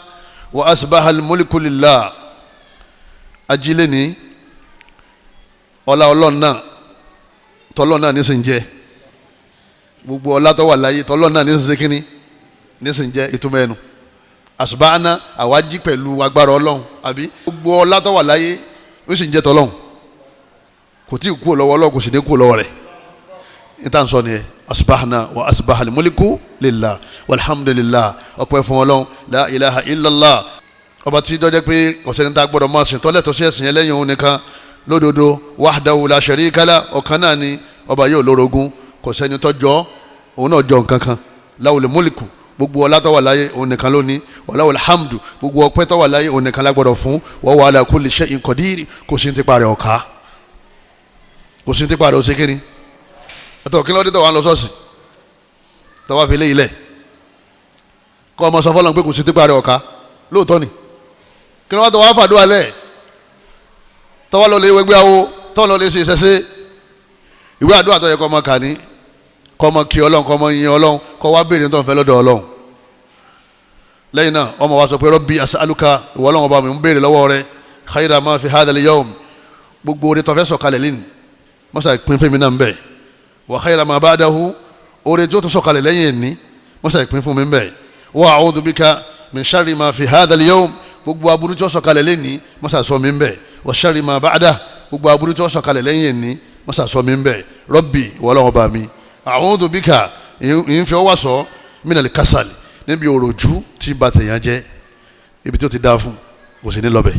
wa asubahal mulku lillah. Ajílẹ̀ ní ọlá Ọlọ́run náà, tọ́lọ́run náà nísìn jẹ́. Gbogbo ọlá tó wà láyé tọ́lọ́run náà nísìn kíní nísìn jẹ́, ìtumọ̀ ẹnu. Asubahana, àwa jí pẹ̀lú agbára Ọlọ́run, àbí gbogbo ọlá tó wà láyé ó sì ń jẹ́ tọ́lọ́run, kò tí ì kú lọ́wọ́ Ọlọ́run, kò sì ní kú lọ́wọ́ rẹ̀. Níta sọ ni asibahana wa asibahali muliku lillah walhamdulillah, ọpẹ́ fún Ọlọ́run, la ilaha illallah, ọba tí dọ́jẹ́ pé ọ̀sẹ̀ níta gbọ́dọ̀ máa sìn tọ́lẹ̀ tọ́sí ẹ̀sìn ẹlẹ́yìn òun nìkan lódodo, wahdahu la sharika lah, ọ̀kan náà ni ọba yóò lórogún, kò sẹ́ni tọ́jọ́ òun náà jọ nǹkan kan. Lahul muliku, gbogbo ọlá tó wà láyé òun nìkan ló ní, walahul hamdu, gbogbo ọpẹ́ tó wà láyé òun nìkan la gbọ́dọ̀ fún, wa huwa ala kulli shay'in qadir, kò sí ti parẹ́ ọ̀ka, kò sí ti parẹ́ ọ̀sẹ̀ kínní. Ẹ̀tọ́ kí ló dé tó wà lọ sọ́ọ̀sì tó wà fi lé ilẹ̀ kọ́ ọmọ sọ fọlọ́n pé kò sí ti parẹ́ ọ̀ka, lóòótọ́ ni. Kí ló wá tó wà fàdúrà lẹ̀ tó wà lọ lé wẹgbẹ́ awo tó lọ lé ṣe ìṣẹ́ṣe ìwé àdúrà tó yẹ kọ́ ọmọ kà ní, kọ́ ọmọ kí Ọlọ́run, kọ́ ọmọ yin Ọlọ́run, kọ́ wá béèrè tó ń fẹ́ lọ́dọ̀ Ọlọ́run. Lẹ́yìn náà ọmọ wa sọ pé Rabbi as'aluka, ìwọ Ọlọ́run ọba mi ń béèrè lọ́wọ́ rẹ, khayra ma fi hadha al-yawm, gbogbo oore tó fẹ́ sọ̀kalẹ̀ lẹ́nu mọ́sá ìpín fún mi náà ń bẹ̀, wa khayra ma ba'dahu, oore tó tún sọ̀kalẹ̀ lẹ́yìn ẹ̀ní mọ́sá ìpín fún mi ń bẹ̀, wa a'udhu bika min sharri ma fi hadha al-yawm, gbogbo aburú tó sọ̀kalẹ̀ lẹ́ni mọ́sá sọ mi ń bẹ̀, wa sharri ma ba'dahu, gbogbo aburú tó sọ̀kalẹ̀ lẹ́yìn ẹ̀ní mọ́sá sọ mi ń bẹ̀. Rabbi, ìwọ Ọlọ́run ọba mi, a'udhu bika, ìyẹn fi ọwọ́ sọ minal kasal, níbi òròjú tí ba tèèyàn jẹ́, ibi tí ó ti dáa fún kò sí ní lọ́bẹ̀,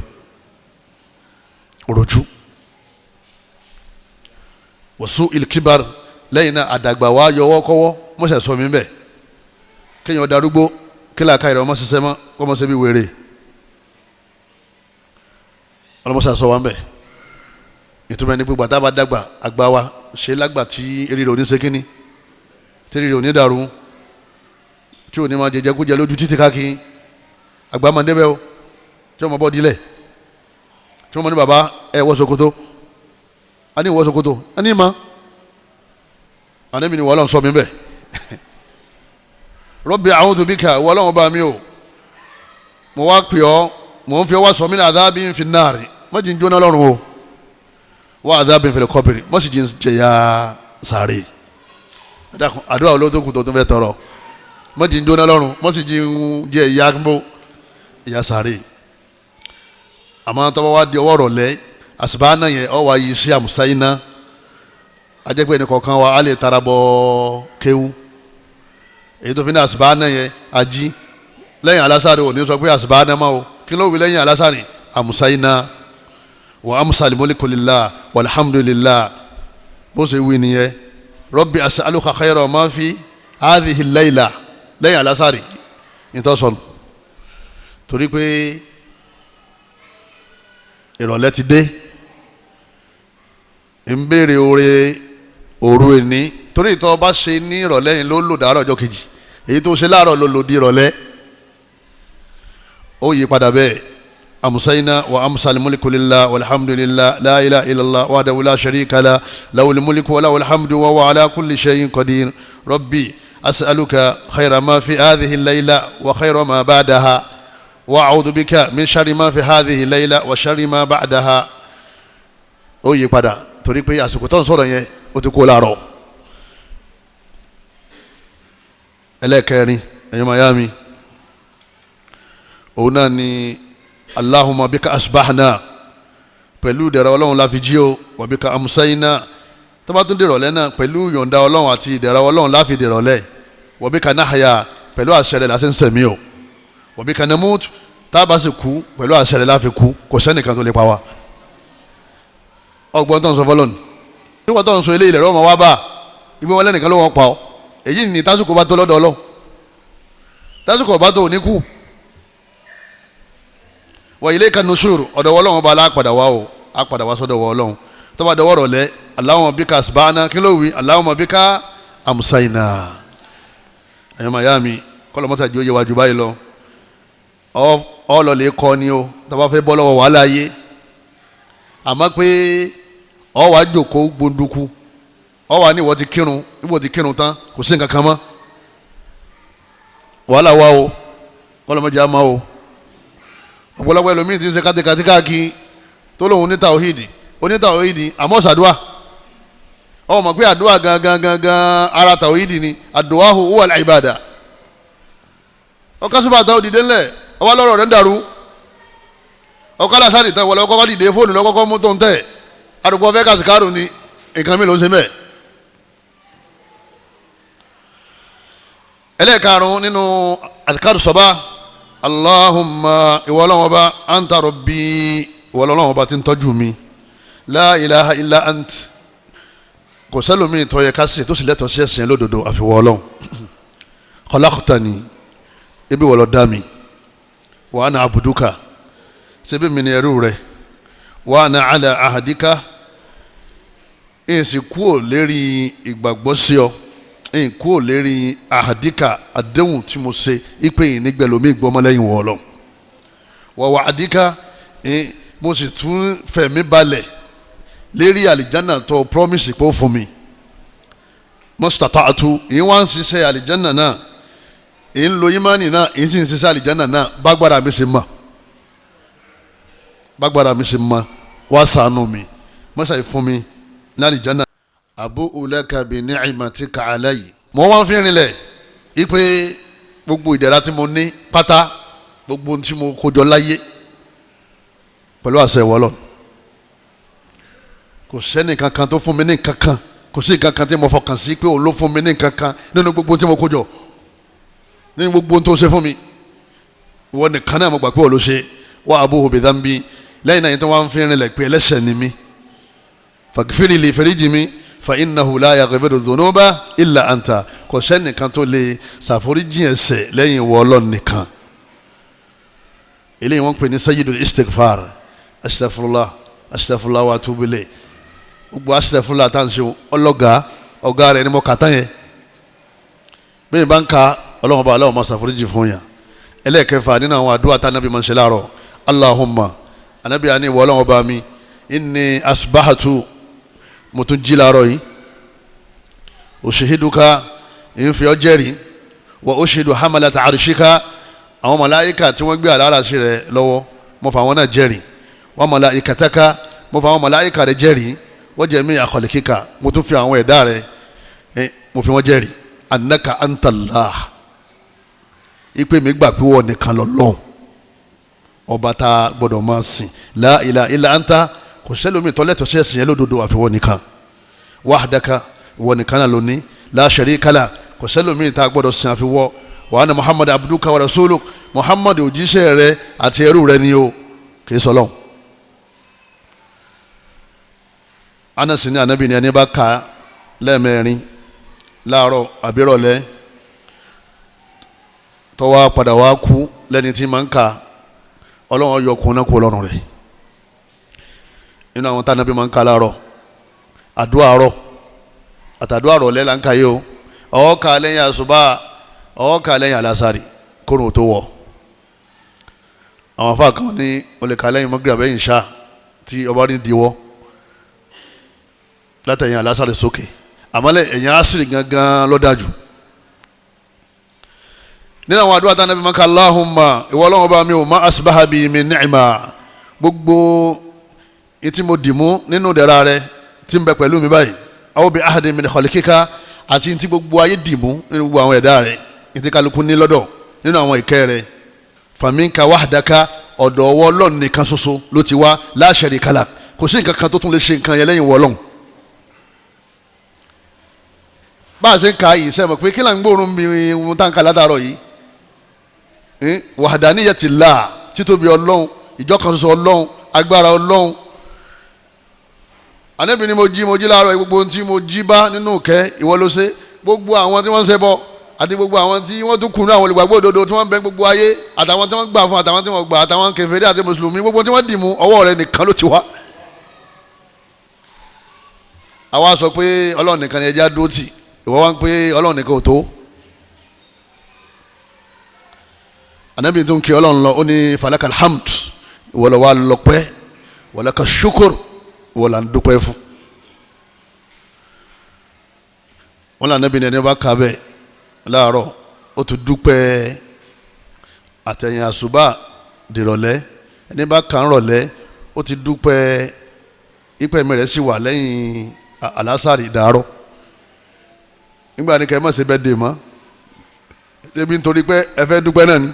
òròjú. Wọ́sù ilkibar, lẹ́yìn náà àdàgbà wa yọwọ́ kọ́wọ́ mọ́sẹ̀ sọ mi bẹ́ẹ̀, kéèyàn darúgbó kí làákà ìrẹ̀ ọmọ ṣiṣẹ́ mọ́ kọ́mọ ṣe bí wèrè, ọlọ́mọṣẹ́ sọ wa ń bẹ̀. Ìtumọ̀ ẹni pé gbàtà bá dàgbà àgbà wa ṣe lágbà tí eré rẹ̀ ò ní ṣe kínní, tí eré rẹ̀ ò ní dàrú, tí ò ní máa jẹjẹ kújẹ lójú títí káàkiri, àgbà máa ń débẹ̀ o, tí wọ́n máa bọ́ dílẹ̀, tí wọ́n máa ní bàbá ẹ wọ ṣòkòtò, a ní wọ ṣòkòtò, a ní ma, àní mi ni wọ́n lọ́n sọ mi bẹ́ẹ̀. Rabbi a'udhu bika, wọ́n lọ́wọ́ bá mi o, mo wá pè ọ́, mo ń fi ọwọ́ sọ mí ní adhabin fin nari, má jí ń jóná lọ́rùn o, wa adhabin fil qabri, má sì jí ń jẹ̀yà sàárè. Àdúrà olóòtú tó tún fẹ́ tọrọ, má jí ń jóná lọ́rùn, má sì jí ń jẹ ìyá ìyá sàárè. Àmọ́ tọ́wọ́ wá di ọwọ́ rọ̀lẹ́ àsìbáná yẹn ọ wá yí sí àmùsáyíná, ajẹ́pẹ́ ẹnì kọ̀ọ̀kan wa á lè tara bọ́ kéwú. Èyí tó fi ní àsìbáná yẹn ají lẹ́yìn alásàrè ò ní sọ pé àsìbáná máa o, kí ló wí lẹ́yìn alásàrè? Àmùsáyíná wa amsal mulku lillah walhamdulillah, bó ṣe wí nìyẹn. Rabbi as'aluka khayra ma fi hadhihi al-layla, lẹ́yìn alásàrè ìtọ́sọ̀nù, torí pé ìrọ̀lẹ́ ti dé, ń béèrè oore òru ẹni, torí ìtọ́ bá ṣe ní ìrọ̀lẹ́ yìí ló lò dàárọ̀ ọjọ́ kejì, èyí tó ṣe láàárọ̀ ló lò di ìrọ̀lẹ́, ó yí padà bẹ́ẹ̀. Amusayina wa amusal muliku lillah walhamdulillah la ilaha illallah wahdahu la sharika lah lahul muliku wa lahul hamdu wa huwa ala kulli shay'in qadir. Rabbi as'aluka khayra ma fi hadhihi al-layla wa khayra ma ba'daha wa a'udhu bika min sharri ma fi hadhihi al-layla wa sharri ma ba'daha. Ó yí padà torí pé àsìkò tó ń sọ̀rọ̀ yẹn ó ti kó láàárọ̀. Ẹlẹ́kẹrin ẹ̀yin mayami, òun náà ni Allahumma bika asbahna, pẹ̀lú ìdẹ̀ra Ọlọ́run la fi jí o, wa bika amsayna, tó bá tún dìrọ̀lẹ́ náà pẹ̀lú yọ̀ǹda Ọlọ́run àti ìdẹ̀ra Ọlọ́run la fi dìrọ̀lẹ́, wa bika nahya, pẹ̀lú àṣẹ rẹ̀ la ṣe ń sẹ̀mí o, wa bika namut, tá a bá sì kú pẹ̀lú àṣẹ rẹ̀ la fi kú, kò sẹ́nìkan tó lè pa wa. Ọgbọ́n tó ń sọ fọlọ́nù nígbà tó ń sọ eléyìí lẹ̀rọ ọmọ wa bá ibi wọn lẹ́nìkan ló wọ́n pa ọ́, èyí ni tásìkò bá tó lọ́dọ̀ Ọlọ́run, tásìkò bá tó òní kú. Wa ilayka nusur, ọ̀dọ̀ Ọlọ́run bá aláàpàdà wá o, àpàdà wá sọ́dọ̀ Ọlọ́run. Tó bá dọwọ́ rọ̀lẹ́, Allahumma bika asbahna, kí ló wí? Allahumma bika amsayna. Ẹ̀yọ́ mayami, kọ́lọ́ mọ́tà jẹ́ òye wájú báyìí lọ, ọlọ́lẹ̀ kọ́ ni o, tó bá fẹ́ bọ́ lọ́wọ́ wàhálà yé, àmọ́ pé ọ wàá jòkó gbonduku, ọ wàá ní ìwọ ti kírun, ìwọ ti kírun tán, kò sí nǹkan kan mọ́, wàhálà wá o, kọ́lọ́mọdé á máa o. Ọ̀pọ̀lọpọ̀ ẹlòmíì ti ń ṣe kátikàtí káàkiri tó lóun ní tàwíìdì, oní tàwíìdì àmọ́ ṣàdúà, ọ mọ̀ pé àdúà gangan gangan ara tàwíìdì ni, àdúàhù huwa al-ibada. Ọkọ súnmọ́ àtàwọn òdìdé ńlẹ̀, ọwọ́ lọ́rọ̀ rẹ̀ ń dàrú, ọkọ alásàdì tẹ wọlé ọkọ dìde fóònù lọ́kọ́kọ́ mú tó ń tẹ̀, àdùkọ fẹ́ kàṣíkàrù ni nǹkan mi ló ń ṣe mẹ́. Ẹlẹ́ẹ̀karùn-ún nínú adhkaru sabah, Allahumma ìwọ Ọlọ́run ọba, anta rabbi, ìwọ Ọlọ́run ọba tí ń tọ́jú mi, la ilaha illa ant, kò sẹ́lòmíì tó yẹ ká sìn tó sì lẹ́tọ̀ọ́ sí ẹ̀sìn lódodo àfiwọ́ Ọlọ́run. Khalaqtani, ebi wọ́n ló dá mi, wa ana abuduka, ṣebí mi ni ẹrú rẹ, wa ana ala ahadika, èsì kúò lérí ìgbàgbọ́ sí ọ, èyí kúò lérí ahadika, àdéhùn tí mo ṣe ipe yìí nígbẹ̀lómi gbọ́mọlẹ́yìn wọ́ Ọlọ́run, wa wa'adika, mo sì tún fẹ̀mí balẹ̀ lérí àlìjánà tó promise pé ó fún mi, mọ́sítàtàtù, èyí wá ń ṣiṣẹ́ àlìjánà náà, èyí ń lo ìmánì náà, èyí sì ń ṣiṣẹ́ àlìjánà náà, bágbára mi ṣe mọ̀, bágbára mi ṣe mọ̀, wá ṣàánú mi, mọ́ṣáì fún mi ní àlìjánà. Abu'u laka bi ni'matika alayya. Mo wá ń fi rinlẹ̀ ipe gbogbo ìdẹ̀ra tí mo ní pátá, gbogbo ohun tí mo kójọ láyé pẹ̀lú àṣẹ ìwọ Ọlọ́run, kò sẹ́ni kankan tó fún mi ní kankan, kò sí kankan tí mo fọkàn sí pé òun ló fún mi ní kankan nínú gbogbo tí mo kójọ, nínú gbogbo tó ṣe fún mi, ìwọ nìkan náà mo gbà pé òun ló ṣe. Wa abu'u bi dhanbi, lẹ́yìn náà yìí tó wá ń fi rinlẹ̀ pé ẹlẹ́ṣẹ̀ ni mí, faghfir li, fèrèjì mi, fa innahu la yaghfiru dhunuba illa anta, kò sẹ́ni kan tó lè ṣàforíjì ẹ̀ṣẹ̀ lẹ́yìn ìwọ Ọlọ́run nìkan. Eléyìí wọ́n pè ní sayyidul istighfar, astaghfirullah, astaghfirullah wa atubu ilayh. Gbogbo astaghfirullah tá à ń ṣe ọlọ́gàá ọ̀gá rẹ̀ ni mo kà tán yẹn. Bẹ́ẹ̀ bá ń ka Ọlọ́run ọba aláwọ̀ máa ṣàforíjì fún yàn. Ẹlẹ́ẹ̀kẹfà nínú àwọn àdúrà tá anábì máa ń ṣe láàárọ̀, Allahumma, anábì àní ìwọ Ọlọ́run ọba mi, inni asbahatu, mo tún jí láàárọ̀ yìí, ushihiduka, ń fi ọ́ jẹ́rìí, wa ushidu hamalata arshika, àwọn màláíkà tí wọ́n gbé àláràṣí rẹ̀ lọ́wọ́, mo fà wọ́n náà jẹ́rìí, wa malaikataka, mo fà àwọn màláíkà rẹ̀ jẹ́rìí, wa jami'a khalqika, mo tún fi àwọn ẹ̀dá rẹ̀ mo fi wọ́n jẹ́rìí, annaka antallah, ipe mi gbà pé wọ́n nìkan lọ́lọ́hun, ọba tá a gbọ́dọ̀ máa sìn, la ilaha illa anta, kò sẹ́lómi tọ́lẹ́tọ̀ sí ẹ̀sìn yẹn lódodo àfi wọ́n nìkan, wahdaka, wọ́n nìkan náà lóní, la sharika la, kò sẹ́lómi tá a gbọ́dọ̀ sìn àfi wọ́, wa anna muhammad abduka wa rasuluk, muhammad òjíṣẹ́ rẹ àti ẹrú rẹ ni o, kì í sọlọ́n. Anasi ní anabi ní ẹni bá ka lẹ́ẹ̀mẹ́rin láàárọ̀ àbírọ̀lẹ́ tó wá padà wá kú lẹ́ni tí máa ń ka, Ọlọ́run yọ kún náà kú ọlọ́run rẹ̀. Nínú àwọn tá anabi máa ń ka láàárọ̀, àdúrà àárọ̀ àtàdúrà àrọ̀lẹ́ là ń ka yìí o, ó kà lẹ́yìn àsùbá, ó kà lẹ́yìn àlásàrì kóró tó wọ̀. Àwọn afa kan ní o lè ka lẹ́yìn mọ́gìrì àbẹ́yìn ṣá tí ọba ní diwọ́ látẹ̀yìn àlásàrì sókè, àmọ́lẹ̀ ẹ̀yìn àṣírí gangan lọ́dájú. Nínú àwọn àdúrà tánàbí maka, Allahumma, ìwọ Ọlọ́run ọba mi ò má asbaha bi min ni'ma, gbogbo etí mo dì mú nínú ìdẹ̀ra rẹ tí ń bẹ pẹ̀lú mi báyìí, aw bi ahadin min khalikika, àti tí gbogbo ayé dì mú nínú gbogbo àwọn ẹ̀dá rẹ, etí kálukú ní lọ́dọ̀ nínú àwọn ìkẹ́ rẹ, faminka wahdaka, ọ̀dọ̀ ọwọ́ Ọlọ́run nìkan ṣoṣo ló ti wá, la sharika lak, kò sí nǹkan kan tó tún lè ṣe nǹkan yẹn lẹ́yìn ìwọ Ọlọ́run. Bá a ṣe ń ka yìí sẹ́mi pé kí là ń gbóòórùn bí ohun tá à ń ka látàárọ̀ yìí, wahdaniyatillah, títóbi Ọlọ́run, ìjọkan ṣoṣo Ọlọ́run, agbára Ọlọ́run. Ànábì ni mo jí láàárọ̀, gbogbo ohun tí mo jí bá nínú ìkẹ́ ìwọ ló ṣe, gbogbo àwọn tí wọ́n ń ṣe bọ àti gbogbo àwọn tí wọ́n tún kùnú àwọn olùgbàgbọ́ òdodo tí wọ́n ń bẹ gbogbo ayé, àtàwọn tí wọ́n gbà fún, àtàwọn tí wọ́n gbà, àtàwọn kèfèrí àti mùsùlùmí, gbogbo tí wọ́n dì mú ọwọ́ rẹ nìkan ló ti wá. Àwa sọ pé Ọlọ́run nìkan ni ẹja dúró tì, ìwọ wá ń pé Ọlọ́run nìkan ò tó. Ànábì tó ń kí Ọlọ́run lọ, ó ní falakal hamd, ìwọ lọ wá lọ́pẹ́, walaka shukur, ìwọ là ń dúpẹ́ fún. Wọn là Ànábì ní ẹni bá kà bẹ́ẹ̀ láàárọ̀, ó ti dúpẹ́ àtẹ̀yìn àṣùbà dìrọ̀lẹ́, ẹni bá kà ń rọ̀lẹ́, ó ti dúpẹ́ ìpẹ́ mi rẹ̀ sì wà lẹ́yìn àlásàrì dàárọ̀. Nígbà ní kẹ́ ẹ má ṣe bẹ́ẹ̀ dè mọ́, débi nítorí pé ẹ fẹ́ dúpẹ́ náà ni,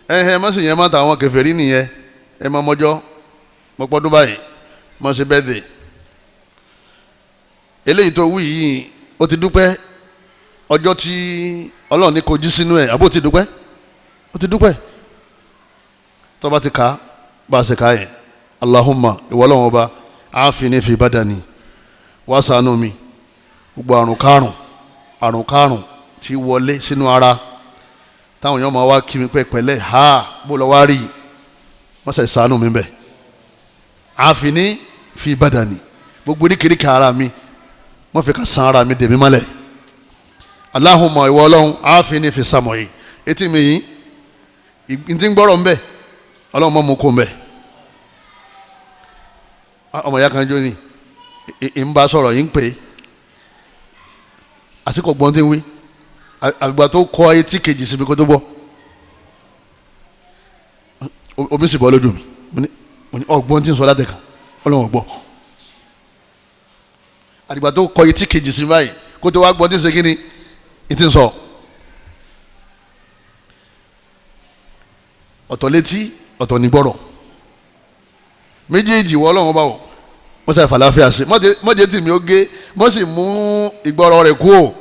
ẹ má sì yẹn má ta àwọn kèfèrí nìyẹn, ẹ má mọ́jọ́ mọ́pọ́dún báyìí má ṣe bẹ́ẹ̀ dè. Eléyìí tó wí yìí, ó ti dúpẹ́ Ọjọ́ tí Ọlọ́run ní kò jí sínú ẹ̀, àbó ti dúpẹ́, ó ti dúpẹ́. Tó bá ti kà bá a ṣe kà yẹn, Allahumma ìwọ Ọlọ́run ọba àáfin fi badani, wá ṣàánú mi, gbogbo àrùn kárùn tí wọlé sínú ara táwọn èèyàn máa wá kí mi pẹ́ pẹ̀lẹ́, ha bó lọ wá rí i, wọ́n ṣe ṣàánú mi bẹ́ẹ̀. Àáfin fi badani, gbogbo oríkèéríkèé ara mi wọ́n fi ká san ara mi dèmí mọ́lẹ̀. Allahumma ìwọ Ọlọ́run àáfin fi sàmọ̀ yìí, etí mi yìí ntí ń gbọ́rọ̀ ń bẹ̀, Ọlọ́run mọ́ mu kó ń bẹ̀. Ọmọ ìyá kan jó ni ń bá sọ̀rọ̀ yìí ń pè é, àsìkò gbọ́n tí ń wí, àgbà tó kọ etí kejì síbi kó tó gbọ́, omi sì bọ́ lójú mi, mo ní ọgbọ́n tí ń sọ látẹ̀kàn, Ọlọ́run gbọ́. Àgbà tó kọ etí kejì sí báyìí kó tó wá gbọ́n tí ń ṣe kí ni ti ń sọ. Ọ̀tọ̀ létí, ọ̀tọ̀ ní gbọ́rọ̀, méjèèjì wọ Ọlọ́run bá wọ̀, wọ́n sàfà láfíà sí mọ́jẹ́ tì mí ó gé, mọ́ sì mú ìgbọ́rọ̀ rẹ̀ kú o.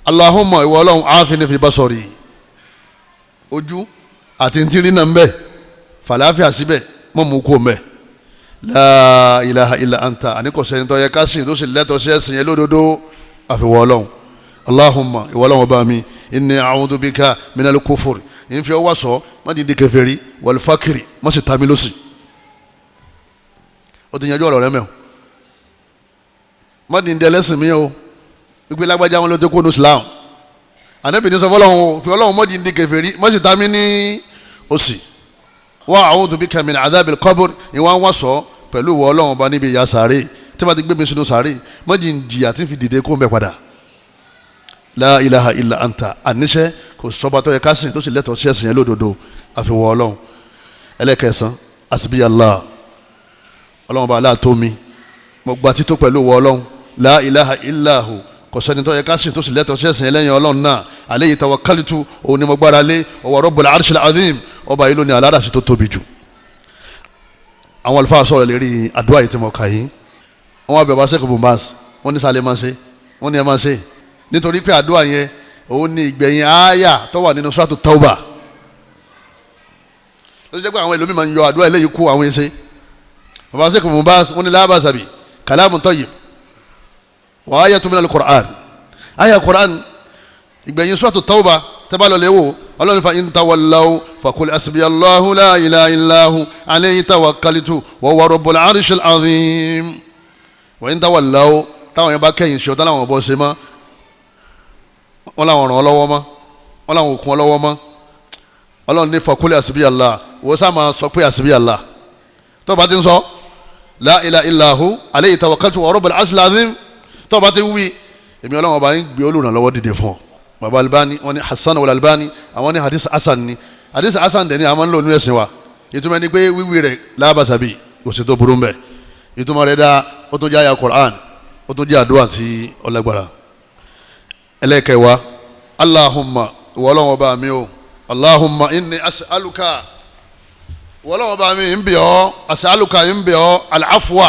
Allahumma ìwọ Ọlọ́run àáfin fi basari, ojú àti ntí rí náà ń bẹ̀, fàlàáfíà síbẹ̀, mọ́ mú kú o mẹ́. La ilaha illa anta, àníkọ̀sẹ́ni tó yẹ ká sìn tó sì lẹ́tọ̀ọ́ sí ẹ̀sìn yẹn lódodo àfiwọ́ Ọlọ́run. Allahumma ìwọ Ọlọ́run ọba mi, inni a'udhu bika minal kufuri, ìfi ọwọ́ sọ má di kèfèrí, wal fakiri, má sì tami lọ́sì. Ó ti yanjú ọ̀rọ̀ rẹ mẹ́ o, má di ẹlẹ́sìn mi o, ìgbé lágbájá wọn ló ti kó nu Islam. Ànábì ní sọ fọlọ́run o, fi Ọlọ́run má di kèfèrí, má sì tami ní òsì. Wa a'udhu bika min adhabil qabr, ìwọ̀n wá sọ pẹ̀lú ìwọ Ọlọ́run ọba níbi ìyà sàárè, tí wọ́n ti gbé mi sínú sàárè, má di jìyà tí ń fi dìde kó ń bẹ padà. La ilaha illa anta, àníṣe kò sọba tó yẹ ká sìn tó sì lẹ́tọ̀ọ́ sí ẹ̀sìn yẹn lódodo àfiwọ́ Ọlọ́run. Ẹlẹ́kẹsàn, asibiyallah, Ọlọ́run bá aláàtó mi, mo gba tító pẹ̀lú ìwọ Ọlọ́run. La ilaha illahu, kò sẹ́ni tó yẹ ká sìn tó sì lẹ́tọ̀ọ́ sí ẹ̀sìn yẹn lẹ́yìn Ọlọ́run náà. Alayhi tawakkaltu, òun ni mo gbára lé, wa rabbul arshil azim, ọba yìí ló ní aláràsí tó tóbi jù. Àwọn àlùfáà sọ̀rọ̀ lérí àdúrà yìí tí mo kà yìí, wọ́n wá bẹ̀ wá sẹ́kù bumbas, wọ́n ní sálẹ̀ máa ṣe, wọ́n ní ẹ máa ṣe, nítorí pé àdúrà yẹn òun ní ìgbẹ̀yìn àyà tó wà nínú suratu Tauba. Ló ti jẹ́ pé àwọn ẹlòmíì máa ń yọ àdúrà eléyìí kú àwọn ẹsẹ̀. Bàbá sẹ́kù bumbas wọ́n ní la ba'sa bi kalamun tayyib wa ayatun minal Qur'an, àyà Qur'an ìgbẹ̀yìn suratu Tauba tẹ́bá lọ léwò, Ọlọ́run fa in tawallaw faqul hasbiyallahu la ilaha illahu alayhi tawakkaltu wa huwa rabbul arshil azim. Wa in tawallaw, táwọn yẹn bá kẹ́yìn sí ọ̀tá làwọn bọ́ ṣe mọ́, wọ́n làwọn ràn ọ́ lọ́wọ́ mọ́, wọ́n làwọn òkun ọ́ lọ́wọ́ mọ́. Ọlọ́run ní faqul hasbiyallah, wọ́n sá máa sọ pé hasbiyallah tó bá ti ń sọ la ilaha illahu alayhi tawakkaltu wa rabbul arshil azim, tó bá ti ń wí, èmi Ọlọ́run ọba ń gbé olùrànlọ́wọ́ dìde fún ọ. Baba Albani wọ́n ní Hasan wal Albani, àwọn ní hadith hasan ni, hadith hasan dẹ̀ ni àwọn ń lò nínú ẹ̀sìn wa. Ìtumọ̀ ni pé wíwí rẹ̀ lábàṣàbí kò sí tó burú mbẹ̀, ìtumọ̀ rẹ̀ dáa, ó tún jẹ́ àyà Qur'an, ó tún jẹ́ àdúrà tí ó lágbára. Ẹlẹ́kẹ̀wá, Allahumma ìwọ Ọlọ́run ọba mi o, Allahumma inni as'aluka, ìwọ Ọlọ́run ọba mi ń bẹ̀ ọ́, as'aluka ń bẹ̀ ọ́, al-afwa,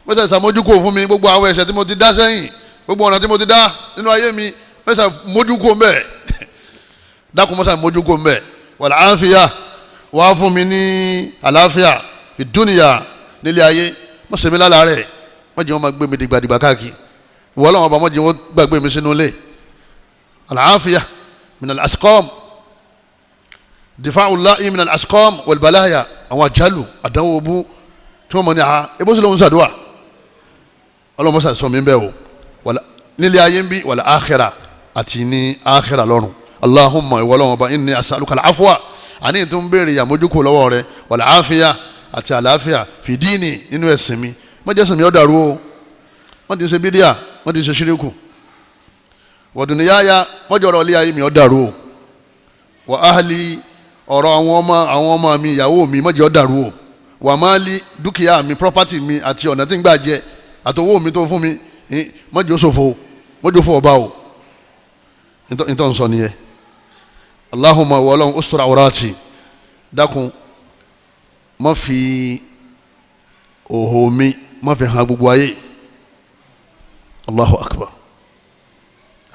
mẹ́ta ìsàmójúkò fún mi gbogbo àwọn ẹ̀ṣẹ̀ tí mo ti dá sẹ́yìn, gbogbo ọ̀nà tí mo ti dá nínú ayé mi, mẹ́sà mójúkó mbẹ́, dákun mọ́sà mójúkó mbẹ́. Wal àáfíà, wàá fún mi ní àlàáfíà fi dúnìyà nílé ayé, mọ́ sẹ́mi lálàá rẹ̀, mọ́ jẹ́ wọ́n máa gbé mi dìgbàdìgbà káàkiri, ìwọ Ọlọ́run ọba mọ́ jẹ́ wọ́n gbàgbé mi sínú ilé. Àlàáfíà minal asqam, difa'ullahi minal asqam wal balaya, àwọn àjálù àdánwò bú tí wọ́n mọ̀ ní àá ebó sì lóun sàdúà, Ọlọ́run mọ́sà sọ mi bẹ́ẹ̀ o nílé ayé ń bí, wal akhirah àti ní akhirah lọ́run. Allahumma ìwọ Ọlọ́run ọba inni as'aluka al-afwa, àní tó ń béèrè àmójúkò lọ́wọ́ rẹ, wal afiya àti àlàáfíà fi dini nínú ẹ̀sìn mi, má jẹ́ ẹ̀sìn mi ó dàrú o, wọ́n ti ṣe bídíà, wọ́n ti ṣe ṣíríkù, wa dunyaya, má jẹ́ ọ̀rọ̀ ilé ayé mi ó dàrú o, wa ahli, ọ̀rọ̀ àwọn ọmọ mi, ìyàwó mi, má jẹ́ ó dàrú o, wa mali, dúkìá mi, property mi àti ọ̀nà tí ń gbà jẹ àtowó mi tó fún mi, má jẹ́ ó ṣòfò, má jẹ́ ó fò ọba o. Ntọ́ nsọ nìyẹn. Allahumma ìwọ Ọlọ́run ustur awrati, dákun má fi òhò mi má fi hàn gbogbo ayé. Allahu akbar.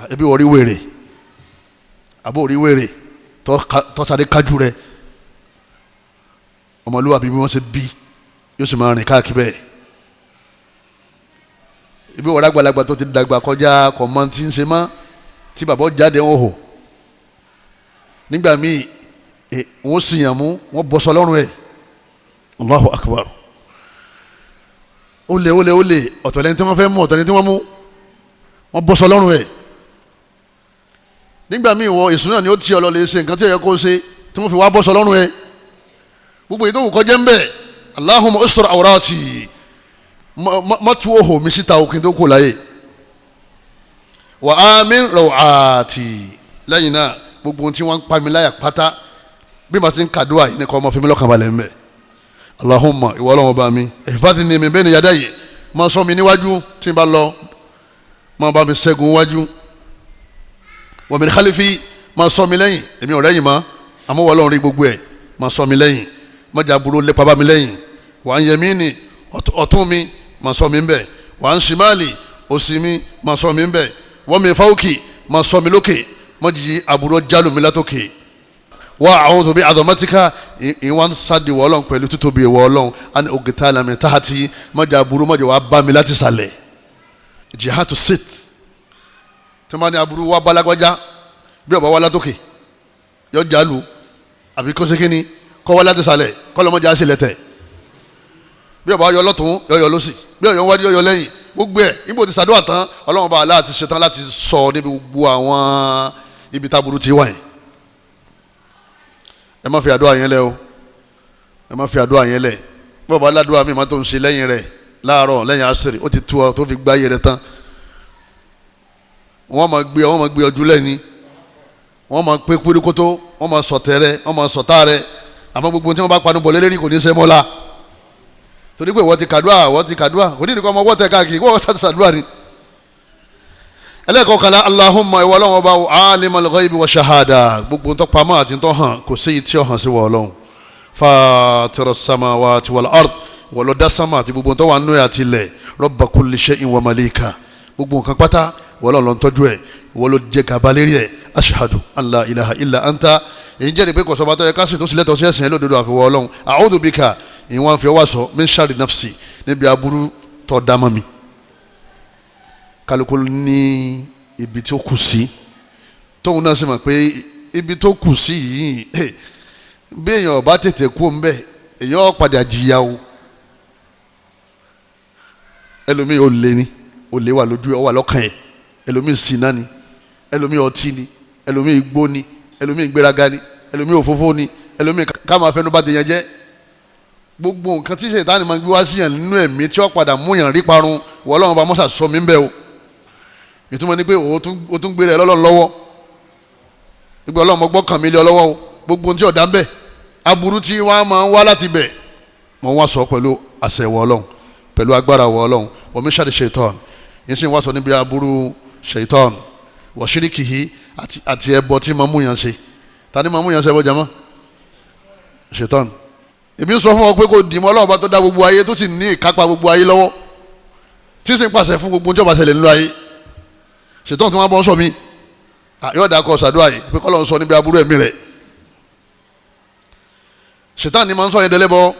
Ebi wọ́n rí wèrè, àbó rí wèrè tọ́sáré kájú rẹ, ọmọlúwàbí bí wọ́n ṣe bí yóò sì máa rìn káàkiri bẹ́ẹ̀. Ibi wọ́n àgbàlagbà tó ti dàgbà kọjá kò mọ tí ń ṣe mọ́, tí bàbá jáde wọn hò nígbà míì wọ́n sì yàn mú, wọ́n bọ́ sọ lọ́rùn ẹ̀. Allahu akbar. Ó lè ó lè ó lè, ọ̀tọ̀ lẹ́ni tí wọ́n fẹ́ mú, ọ̀tọ̀ lẹ́ni tí wọ́n mú, wọ́n bọ́ sọ lọ́rùn ẹ̀. Nígbà míì wọ èso náà ni ó ti ọ lọ lè ṣe nǹkan tí ó yẹ kó ṣe tí wọ́n fi wá bọ́ sọ lọ́rùn ẹ̀. Gbogbo èyí tó wù kọjá ń bẹ̀, Allahumma ustur awrati, má tú òhò mi síta òkè tó kù láyé. Wa amin rawati, lẹ́yìn náà gbogbo ohun tí wọ́n ń pa mi láyà pátá bí màá ti ń kàdúrà yìí ní kọ́ ọmọ fi mi lọ́kàn balẹ̀ ń bẹ̀. Allahumma, ìwọ Ọlọ́run ọba mi, ihfazni min bayni yadayya, máa ṣọ́ mi níwájú tí n bá lọ, máa bá mi ṣẹ́gun wájú. Wa min khalifi, máa ṣọ́ mi lẹ́yìn, èmi ò rẹ́yìn mọ́, àmọ́ wọ́n Ọlọ́run rí gbogbo ẹ̀, máa ṣọ́ mi lẹ́yìn, má jẹ́ aburú lépa bá mi lẹ́yìn. Wa an yamini, ọ̀tún mi máa ṣọ́ mi ń bẹ̀. Wa an shimali, òsì mi máa ṣọ́ mi ń bẹ̀. Wa min fawki, máa ṣọ́ mi lókè, má jẹ́ aburú jálù mi látòkè. Wa a'udhu bi 'azamatika, ìwọ́n sáde wọ́ Ọlọ́run pẹ̀lú títóbi ìwọ Ọlọ́run, àni ughtal min tahti, má jẹ́ aburú má jẹ́ wàá bá mi láti sàlẹ̀. Jihatu sit, tí wọ́n bá ní aburú wá balagbájá bí ọba wá látòkè yọ jálù, àbí kó ṣe kíni kọ́ wá láti sàlẹ̀ kọ́ lọ́mọdé á sì lẹ́tẹ̀. Bí ọba yọ lọ́tún yọ yọ lọ́sì, bí ọyọ wájú yọ yọ lẹ́yìn, gbogbo ẹ̀ níbo ti sàdúrà tán, Ọlọ́run bá aláà ti ṣetán láti sọ níbi gbogbo àwọn ibi táburú ti wà yẹn. Ẹ má fi àdúrà yẹn lẹ̀ o, ẹ má fi àdúrà yẹn lẹ̀. Bí ọba aládùúrà mi máa tó ń ṣe lẹ́yìn rẹ̀ láàárọ̀ lẹ́yìn àṣírí, ó ti tú ọ tó fi gbáyé rẹ̀ tán. Wọ́n máa gbé ọ, wọ́n máa gbé ọdún lẹ́ni, wọ́n máa pé kúrúkótó, wọ́n máa sọ̀tẹ̀ rẹ̀, wọ́n máa sọ̀tá rẹ̀, àmọ́ gbogbo tí wọ́n bá panu bọ̀ lélẹ́rìí kò ní í ṣe mọ́la. Torí pé ìwọ ti kàdúrà, ìwọ ti kàdúrà, kò ní ìdíkọ́ ọmọ wọ́tẹ̀ káàkiri, wọ́n ṣàdúrà ni. Ẹlẹ́kọ̀ọ́kànlá, Allahumma, ìwọ Ọlọ́run ọba alimul ghaibi wa shahada, gbogbo tó pamọ́ àti tó hàn kò sí èyí tí ó hàn sí wọ Ọlọ́run. Fatira samawati wal ard, ìwọ ló dá sánmà àti gbogbo tó wà nínú ẹ̀ àti ilẹ̀. Rabba kulli shay'in wa malika, gbogbo nǹkan pátá ìwọ Ọlọ́run ló ń tọ́jú ẹ̀, ìwọ ló jẹ gàba lérí ẹ̀. Ashhadu an la ilaha illa anta, èyí jẹ́rìí pé kò sọ́ba tó yẹ ká sì tó sílẹ̀ tó sí ẹ̀sìn lódodo àfiwọ́ Ọlọ́run. A'udhu bika, ìwọ̀n fi ọwọ́ sọ, min sharri nafsi, níbi aburú tó dá mọ́ mi. Kálukú ní ibi tó kù sí, tóun náà sì mọ̀ pé ibi tó kù sí yìí, bí èèyàn bá tètè kú ń bẹ̀, èèyàn padà jìyà o. Ẹlòmíì ò lé ní, ò lé wà lójú, ọ wà lọ́kàn ẹ̀. Ẹlòmíì ṣìnà ni, ẹlòmíì ọtí ni, ẹlòmíì igbó ni, ẹlòmíì gbéraga ni, ẹlòmíì òfófó ni, ẹlòmíì ká máa fẹnu bá tèèyàn jẹ́. Gbogbo nǹkan tí Ṣẹ̀tánì máa gbé wá sí yàn nínú ẹ̀mí tí ó padà mú yàn rí parun, wọ́n Ọlọ́run bá mọ́sà sọ mí ń bẹ́ o. Ìtumọ̀ ni pé o tún gbé rẹ̀ lọ́lọ́run lọ́wọ́, gbogbo Ọlọ́run mọ́ gbọ́kàn mi lé ọ lọ́wọ́ o. Gbogbo ohun tí ọ̀dà ń bẹ̀, aburú tí wọ́n máa ń wá láti bẹ̀, mọ̀ wá sọ pẹ̀lú àṣẹ wọ Ọlọ́run, pẹ̀lú agbára wọ Ọlọ́run. Wa min sharri shaitan, yín sì wá sọ níbi aburú shaitan, wa shirikihi, àti ẹbọ tí máa mú yàn ṣe. Ta ni máa mú yàn ṣe ẹbọ jama? Shaitan. Èmi ń sọ fún ọ pé kò dìímọ̀ Ọlọ́run bá tó dá gbogbo ayé, tó sì ní ìkápá gbogbo ayé lọ́wọ́, tí sì ń pàṣẹ fún gbogbo ìjọba ṣẹlẹ̀ nínú ayé. Ṣètọ́n tí wọ́n bọ́ ń sọ mí yóò dà kọ ṣàdúrà yìí pé kọ́lọ́ ń sọ níbi aburú ẹ̀mí rẹ̀. Ṣètọ́n ni máa ń sọ yẹn dẹ́lẹ́bọ,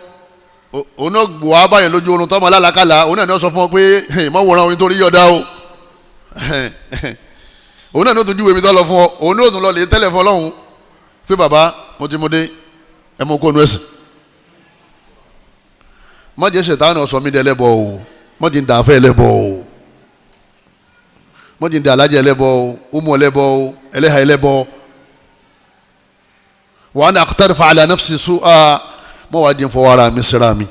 òun náà gbọ́ wá báyẹn lójú oorun tọ́mọ alálàkàlà, òun náà ni wọ́n sọ fún ọ pé mọ̀ wòran orin torí yọ̀dá o. Òun náà ni ó tún júwèé mi tó lọ fún ọ, òun náà ó tún lọ lè tẹ́lẹ̀ fún Ọlọ́run pé bàbá mo ti mú dé, ẹ mú kó nu ẹ̀sìn. Má jẹ́ Ṣẹ̀tánì ó sọ mí dẹ́lẹ́bọ o, má jẹ́ ń dàáfẹ́ ẹlẹ́bọ o, má jẹ́ ń dà alájẹ ẹlẹ́bọ o, umu ẹlẹ́bọ o, ẹlẹ́hà ẹlẹ́bọ. Wa ana aqtarifa ala nafsi su'a, mọ́ wàá jẹ́ ń fọwọ́ ara mi síra mi,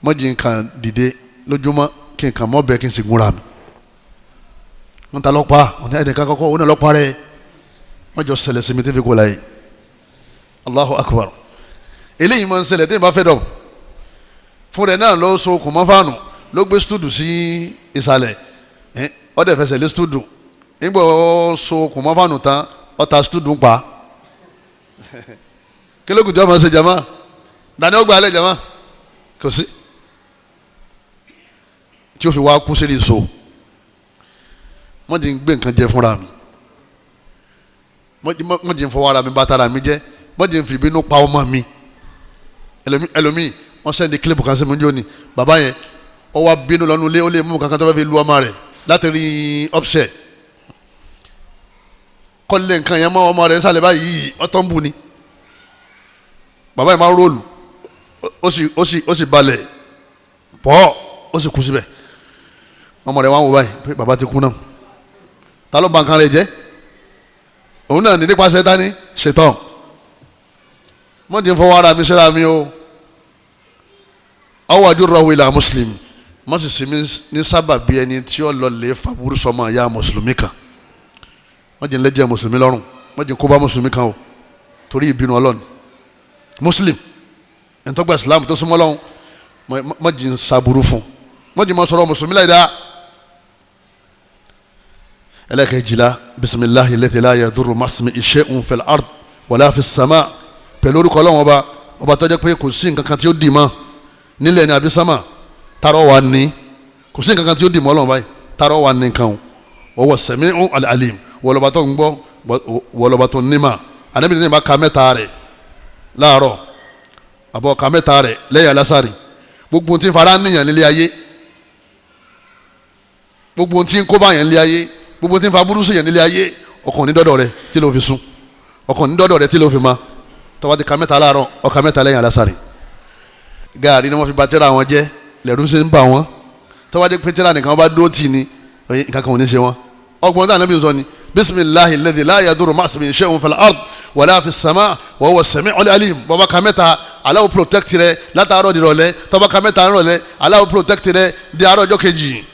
má jẹ́ ń kàn dìde lójúmọ́ kí n kàn mọ́ bẹ́ẹ̀ kí n sì gúnra mi. Wọ́n ta lọ́pàá ọ̀nà ẹnìkan kọ́kọ́ òun náà lọ́pàá rẹ̀, má jọ ṣẹlẹ̀ sí mi tí fi kó láyé. Allahu akbar. Eléyìí máa ń ṣẹlẹ̀ tí n bá fẹ́ dọ̀ fún rẹ̀ náà ló so okùn mọ́ fáànù, ló gbé stúdù sí ìsàlẹ̀, ó dẹ̀ fẹsẹ̀ lé stúdù, nígbà ó so okùn mọ́ fáànù tán, ó ta stúdù ń pa. Kí ló kù tí wọ́n máa ṣe jama? Dání ó gba alẹ́ jama? Kò sí tí ó fi wá kú sí ìṣó. Má jẹ́ n gbé nǹkan jẹ fúnra mi, má jẹ́ n fọwọ́ ara mi bá tara mi jẹ́, má jẹ́ n fi ìbínú pa ọmọ mi. Ẹlòmíì wọ́n sẹ́ndí kílípù kan sí mi jóni, bàbá yẹn ó wá bínú lọ́nu ilé, ó lè mú kankan tó fẹ́ fi lu ọmọ rẹ̀ láti rí upset kọ́lé nǹkan yẹn mọ́ ọmọ rẹ̀ nsàlẹ̀ báyìí, ọtọ́ ń bu ni. Bàbá yẹn máa ń róòlù, ó sì balẹ̀ pọ̀, ó sì kú síbẹ̀. Ọmọ rẹ̀ wá ń wò báyìí pé bàbá ti kú náà, ta ló ba nǹkan rẹ̀ jẹ́? Òun náà ní nípasẹ̀ dání ṣetán. Mọ́tì ń fọwọ́ ara mi ṣẹ́ra mi o. Aw ajurrahu ila muslim, má sì sinmi ní sábàbí ẹni tí ó lọ lè fàbúrú sọmọ ìyá mùsùlùmí kan. Má jẹ́ lẹ́jẹ̀ mùsùlùmí lọ́rùn, má jẹ́ kó bá mùsùlùmí kan o, torí ìbínú Ọlọ́run. Muslim ẹni tó gba Islam tó súnmọ́ Ọlọ́run, má jẹ́ ń sàbúrú fún, má jẹ́ má sọ̀rọ̀ mùsùlùmí láì dáa. Ẹlẹ́kẹ̀jìlá, bisimilahi lẹ́tẹ̀ la yadurru ma'asmihi shay'un fil ard wala fis sama. Pẹ̀lú orúkọ Ọlọ́run ọba, ọba tó jẹ́ pé kò sí nǹkan kan tí ó dì mọ́ nílẹ̀ ní àbí sámà, tarọ́ wa ní kò sí nǹkan kan tí ó dì mọ́ Ọlọ́run báyìí, tarọ́ wa ní nǹkan o. Wa huwa sami'u al-alim, wọlọba tó ń gbọ́, wọlọba tó ń nímà. Ànábì ní ìbá ka mẹ́ta rẹ̀ láàárọ̀, àbọ̀ ka mẹ́ta rẹ̀ lẹ́yìn alásàrì, gbogbo tí ń fara níyàn nílé ayé, gbogbo tí ń kóbá yàn nílé ayé, gbogbo tí ń fa burúkú yàn nílé ayé, ọkàn ní dọ́dọ̀ rẹ̀ tí ló fi sùn, ọkàn ní dọ́dọ̀ rẹ̀ tí ló fi ma. Tó bá ti ka mẹ́ta láàárọ̀, ó ka mẹ́ta lẹ́yìn alásàrì. Gaari ni wọ́n fi ba tírà wọn jẹ́, lẹ́rú ṣe ń bà wọ́n. Tó bá dé pé tírà nìkan wọ́n bá dúró tì ní, nǹkan kan ò ní ṣe wọ́n. Ọgbọ́n tí Ànábì sọ ni bisimilahi alladhi la yadurru ma'asmihi shay'un fil ard wala fis sama' wa huwa as-sami'ul alim. Bọ́ba ka mẹ́ta, Allah protect rẹ látàárọ̀ dìrọ̀lẹ́. Tọ́ba ka mẹ́ta rọ̀lẹ́, Allah protect rẹ di àárọ̀ ọjọ́ kejì.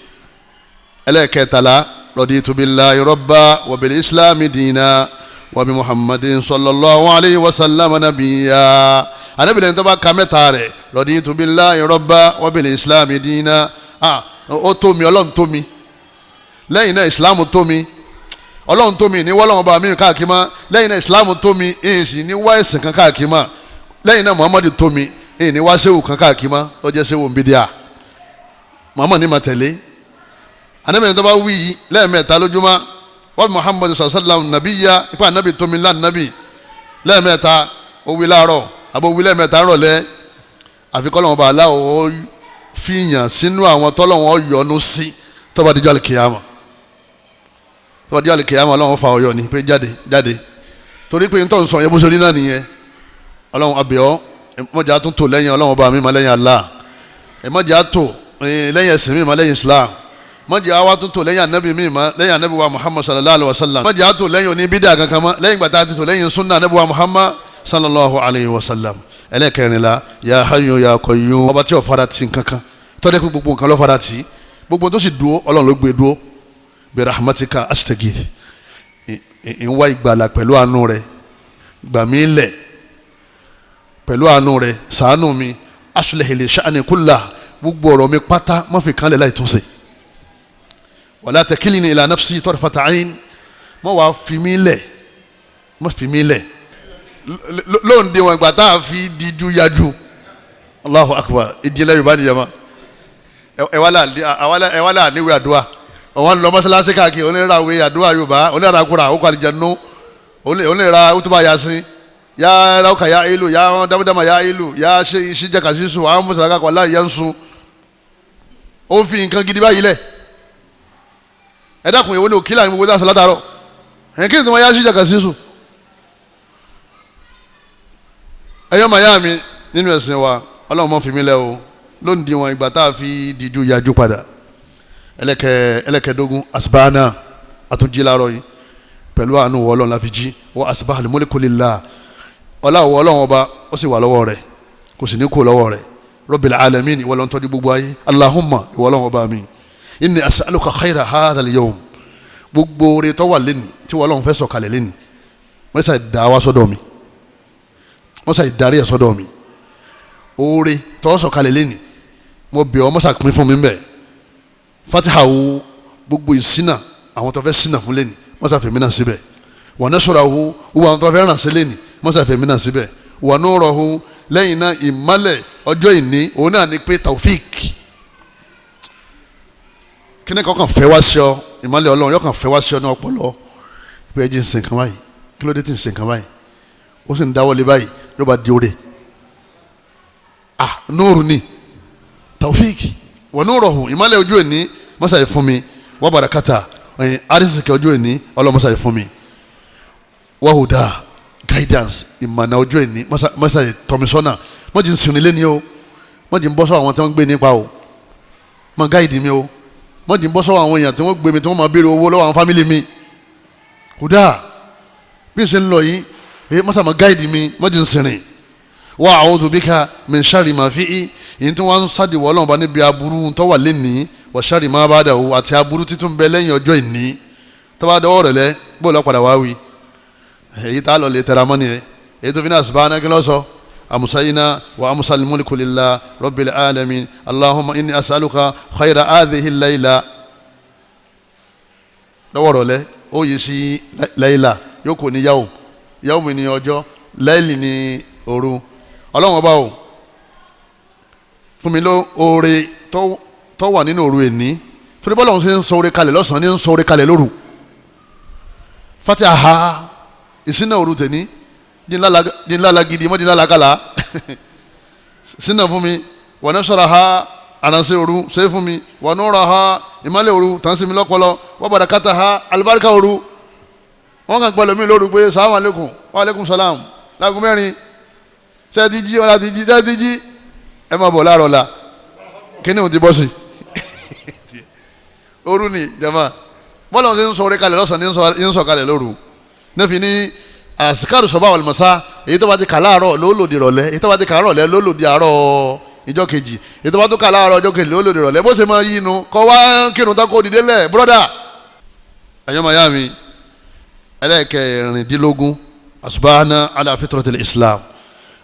Ẹlẹ́kẹtàlá, raditu billahi rabba wa bil islami dina wa bi muhammadin sallallahu alayhi wa sallam nabiyya. Ànábì lẹ́yìn tọ́ba ka mẹ́ta rẹ̀, raditu billahi rabba wa bil islami dina. Ó tó mi, Ọlọ́run tó mi. Lẹ́yìn náà ìsìlámù tó mi, Ọlọ́run tó mi ní wọ́lọ́run ọba mi káàkiri mọ́. Lẹ́yìn náà ìsìlámù tó mi, èyí sì ní wá ẹ̀sìn kan káàkiri mọ́. Lẹ́yìn náà muhammadu tó mi, èyí ní wá sẹ́wù kan káàkiri mọ́, tó jẹ́ sẹ́wù nbídíà. Muhammadu ní ma tẹ̀lé. Ànábì lẹ́yìn tọ́ba wí lẹ́ẹ̀mẹ́ta lójúmọ́, wa muhammadu sallam nabiyya, ipa anabi tó mi lánàbì lẹ́ẹ̀mẹ́ta, ó wí láàárọ̀ àbó wí lẹ́ẹ̀mẹ́ta rọ̀lẹ́. Àfikọ́ lọ́wọ́ bá aláwọ̀ fìyàn sínú àwọn tọ́lọ́wọ́ yọ́nú sí tó bá dijọ́ àlùkìyámà. Tó bá dijọ́ àlùkìyámà, Ọlọ́run fa ọyọ ni pé jáde jáde, torí pé nítorí sọ yẹn bó ṣe rí náà nìyẹn. Ọlọ́run abẹ́ọ́, ẹ̀mọ́jà tún tò lẹ́yìn Ọlọ́run ọba mi mà lẹ́yìn Allah, ẹ̀mọ́jà tò lẹ́yìn ẹ̀sìn mi mà lẹ́yìn Islam, mọ̀jẹ̀ àwa tún tò lẹ́yìn anabi mi ma lẹ́yìn anabi wa Muhammad sallallahu alayhi wa sallam, mọ̀jẹ̀ àtò lẹ́yìn oní bídà kankan ma lẹ́yìn gbàtà àti tò lẹ́yìn sunna anabi wa Muhammad sallallahu alayhi wa sallam. Ẹlẹ́kẹrìnlá, ya hayyu ya qayyum, ọba tí ó fara ti nkankan, tọ́jú pé gbogbo nǹkan ló fara ti, gbogbo tó sì dúró Ọlọ́run ló gbé dúró. Bi rahmatika astaghith, ìwá ìgbàlà pẹ̀lú àánú rẹ̀, gbà mí lẹ̀ pẹ̀lú àánú rẹ̀, ṣàánú mi. Aslih li sha'ni kullah, gbogbo ọ̀rọ̀ mi pátá má fi kan lẹ̀ láì túnṣe. Wala takilni ila nafsi tarfata ayn, má wàá fi mí lẹ̀, má fi mí lẹ̀ lóńdé wọn ìgbà tá a fi díjú yájú. Allahu akbar, ìdílé Yorùbá nìyẹn ma. Ẹ wá là níwèé àdúrà, àwọn lọ mọ́sálásí káàkiri, oníràwé àdúrà Yorùbá, oníràkúrà ó kọ àlìjánu, onírà útúbà yasin, ya rauka ya ilu, ya dámúdámà ya ilu, ya ṣíjà kàṣíṣù, àwọn mùsùlùmí kakọ aláì yẹn ń sun. Ó fi nǹkan gidi báyìí lẹ̀. Ẹ dákun, ìwọ ni òkìlà ní gbogbo dáṣọ látàárọ̀, ẹ̀ kí ni tí wọ́n yá ṣíjà kàṣíṣù. Ẹyọ màyá mi nínú ẹ̀sìn wa, Ọlọ́run mọ́ fi mí lẹ̀ o lónìí wọn ìgbà tá a fi díjú yájú padà. Ẹlẹ́kẹ̀ẹ́dógún, asibana, àtúnjí láàárọ̀ yìí pẹ̀lú àánú wọ Ọlọ́run la fi jí. Wọ́n asibahal mulku lillah, ọlá wọ Ọlọ́run ọba ó sì wà lọ́wọ́ rẹ̀, kò sì ní kó lọ́wọ́ rẹ̀. Rabbil alamin, ìwọ ló ń tọ́jú gbogbo ayé. Allahumma, ìwọ Ọlọ́run ọba mi, inni as'aluka khayra hadha al-yawm, gbogbo oore tó wà lẹ́ni tí wọ́n Ọlọ́run fẹ́ sọ̀kalẹ̀ lẹ́ni, wọ́n sà dá wa sọ́dọ̀ mi, wọ́n sà darí ẹ̀ sọ́dọ̀ mi. Oore tó sọ̀kalẹ̀ lẹ́ni, mo bẹ̀ ọ́, mọ́sà pín fún mi bẹ́ẹ̀. Fatiha wo gbogbo ìsínà àwọn tó fẹ́ sínà fún lẹ́ni, mọ́sà fèmí náà síbẹ̀. Wa nasrahu, gbogbo àwọn tó fẹ́ ràn sí lẹ́ni, mọ́sà fèmí náà síbẹ̀. Wa nurahu, lẹ́yìn náà ìmálẹ̀ ọjọ́ ìní, òun náà ni pé taofik kíní kankan fẹ́ wá sí ọ, Ìmọ́lẹ̀ Ọlọ́run yóò kàn fẹ́ wá sí ọ ní ọpọlọ pé ẹ jí ń ṣe nǹkan báyìí, kí ló dé tí ń ṣe nǹkan báyìí, ó sì ń dáwọ́lé báyìí, yóò bá di oore. Ah, nóòrù ni taofik wà nóòrọ̀hùn, ìmọ́lẹ̀ ojú ẹni mọ́sàáyé fún mi, wà bàràkàtà ẹ̀yìn arísìkẹ́ ojú ẹni Ọlọ́run mọ́sàáyé fún mi, wàhùdà guidance ìmọ̀nà ojú ẹni mọ́sàáyé tọ́misọ́nà, mọ́jì ń sinmi lé ní o, mọ́jì ń bọ́ sọ́wọ́ àwọn tí wọ́n ń gbé nípa o, mọ́ gáìdì mi o, mọ́jì ń bọ́ sọ́wọ́ àwọn èèyàn tí wọ́n gbé mi tí wọ́n máa béèrè owó lọ́wọ́ àwọn fámìlì mi. Kódà bí n ṣe ń lọ yìí èyí mọ́sàmọ́ gáìdì mi, mọ́jì ń sinrin. Wa a'udhu bika min sharri ma fi'i, èyí tí wọ́n ń sádìwọ́ Ọlọ́run bá níbi aburú tó wà lẹ́nìí, wa sharri ma ba'dahu, àti aburú títún bẹ lẹ́yìn ọjọ́ ìní tó bá dọwọ́ rẹ̀ lẹ́ bó lọ́ padà wá wí. Èyí tá a lọ lè tẹ̀ra mọ́ nìyẹn. Èyí tó fi náà subhana kí ló sọ amusayina wa amusal mulku lillah rabbil alamin allahumma inni as'aluka khayra hadhihi layla. Lọ́wọ́ rọ̀ lẹ́ ó yìí sí layla, yóò kò ní yàwó, yàwó mi ní ọjọ́, layli ní òru. Ọlọ́run ọba o, fún mi ló oore tó wà nínú òru ẹ̀ní, torí bọ́lá òun ṣe ń sọ oore kalẹ̀ lọ́sàn-án ní ń sọ oore kalẹ̀ lóru. Fatiha ìsínà òru tẹ̀ní dínlála gidi mọ́ dínlála kàlà sínà fún mi, wà ní sọ̀rọ̀ ha àránṣẹ́ òru ṣe fún mi, wà ní ọ̀rọ̀ ha ìmọ̀lẹ̀ òru tàn sí mi lọ́pọlọ, wà bàràkàtà ha alibarika òru. Wọ́n kàn pẹ̀lú mi lóru pé sàlámù aleykum wa aleykum salam láago mẹ́rin, ṣé ti jí ọ̀la ti jí, ṣé ti jí, ẹ máa bọ̀ láàárọ̀ la, kíni òun ti bọ́ sí òru ni jama. Bọ́lá òun ṣe ń sọ orí kalẹ̀ lọ́sàn-án ní ń sọ kalẹ̀ lóru. Nífi ní àsìkárù sọ́bà wal masa, èyí tó bá ti kà láàárọ̀ ló lòdì rọ̀lẹ́, èyí tó bá ti kà rọ̀lẹ́ ló lòdì àárọ̀ ìjọ kejì, èyí tó bá tó kà láàárọ̀ ìjọ kejì ló lòdì rọ̀lẹ́. Bó ṣe máa yí inú kọ́ wá kírun tán kó dìde lẹ̀ búrọ́dà. Ẹ̀yọ́ màyá mi, ẹlẹ́ẹ̀kẹrìndínlógún, asubahana ala fitratil Islam,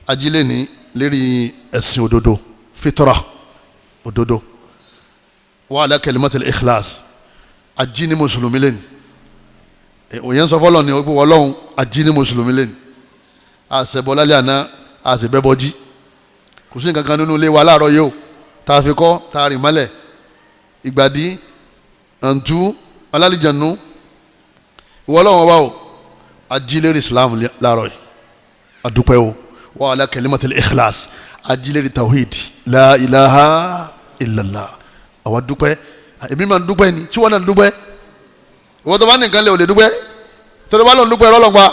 ajílẹ̀ ní lérí ẹ̀sìn òdodo, fitra òdodo, wa ala kalimatil ikhlas, ajíní mùsùlùmí lẹ́ni. Òyìn sọ fọlọ ni ó gbọ́ Ọlọ́run ajíní mùsùlùmí lẹ́ni, àṣẹbọ lálẹ́ àná, àṣẹbẹ́bọjí, kò sí nǹkan kan nínú ilé wa láàárọ̀ yìí o tá a fi kọ́ tá a rìn mọ́lẹ̀, ìgbàdí àǹtú alálìjànú. Ìwọ Ọlọ́run ọba o, ajílérí Islam láàárọ̀ yìí, adúpẹ́ o. Wa ala kalimatil ikhlas, ajílérí tawhid la ilaha illallah, àwa dúpẹ́. Èmi máa ń dúpẹ́ ni, tí wọ́n náà ń dúpẹ́. Ìwọ́n tó bá ní nǹkan lè ò lè dúpẹ́, torí bá lòun dúpẹ́ rọ́lọ́gba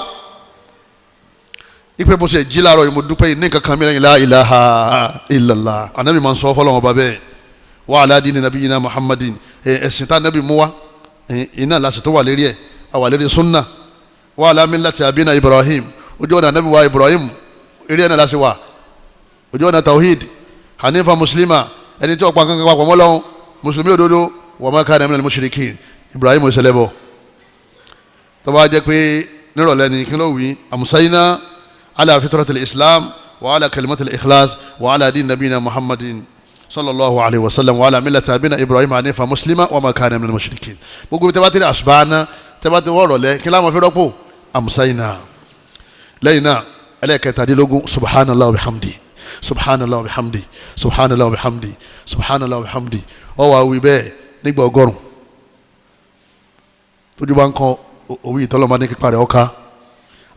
ipe bó ṣe jí láàárọ̀ yìí mo dúpẹ́ yìí ní nǹkan kan mìíràn la ilaha illallah. Anabi máa ń sọ fọlọ́wọn ọba bẹ́ẹ̀, wa ala dini nabiyina Muhammadin, ẹ̀sìn tá anabi mú wa iná làṣẹ tó wà lérí ẹ̀, àwà lérí sunna, wa ala millati abina Ibrahim, ojú ọ̀nà anabi wa Ibrahim eré ẹ̀ náà làṣẹ wa, ojú ọ̀nà tawhid hanifa muslima, ẹni tí ọ̀pá kankan papọ̀ mọ́lọ́hún, mùsùlùmí òdodo, wa ma kana minal mushrikin, Ibrahim ṣẹlẹbọ. Tó bá jẹ́ pé nírọ̀lẹ́ ni kí ló wí, amusayina ala fitratil Islam wa ala kalimatil ikhlas wa ala din nabina Muhammadin sallallahu alayhi wa sallam wa ala millati abina Ibrahim hanifa muslima wa ma kana minal mushrikin. Gbogbo tẹ́ bá ti rí asubana, tẹ́ bá ti wọ́ọ̀rọ̀lẹ́ kí láwọn fi rọ́pò amusayina. Lẹ́yìn náà ẹlẹ́kẹtàdínlógún, subhanallah wa bihamdi, subhanallah wa bihamdi, subhanallah wa bihamdi, subhanallah wa bihamdi. Ó wá wí bẹ́ẹ̀ nígbà 100. Tójú bá ń kọ òwì ìtọ́lọ́mọ ní kípa rẹ̀ ọ̀ka,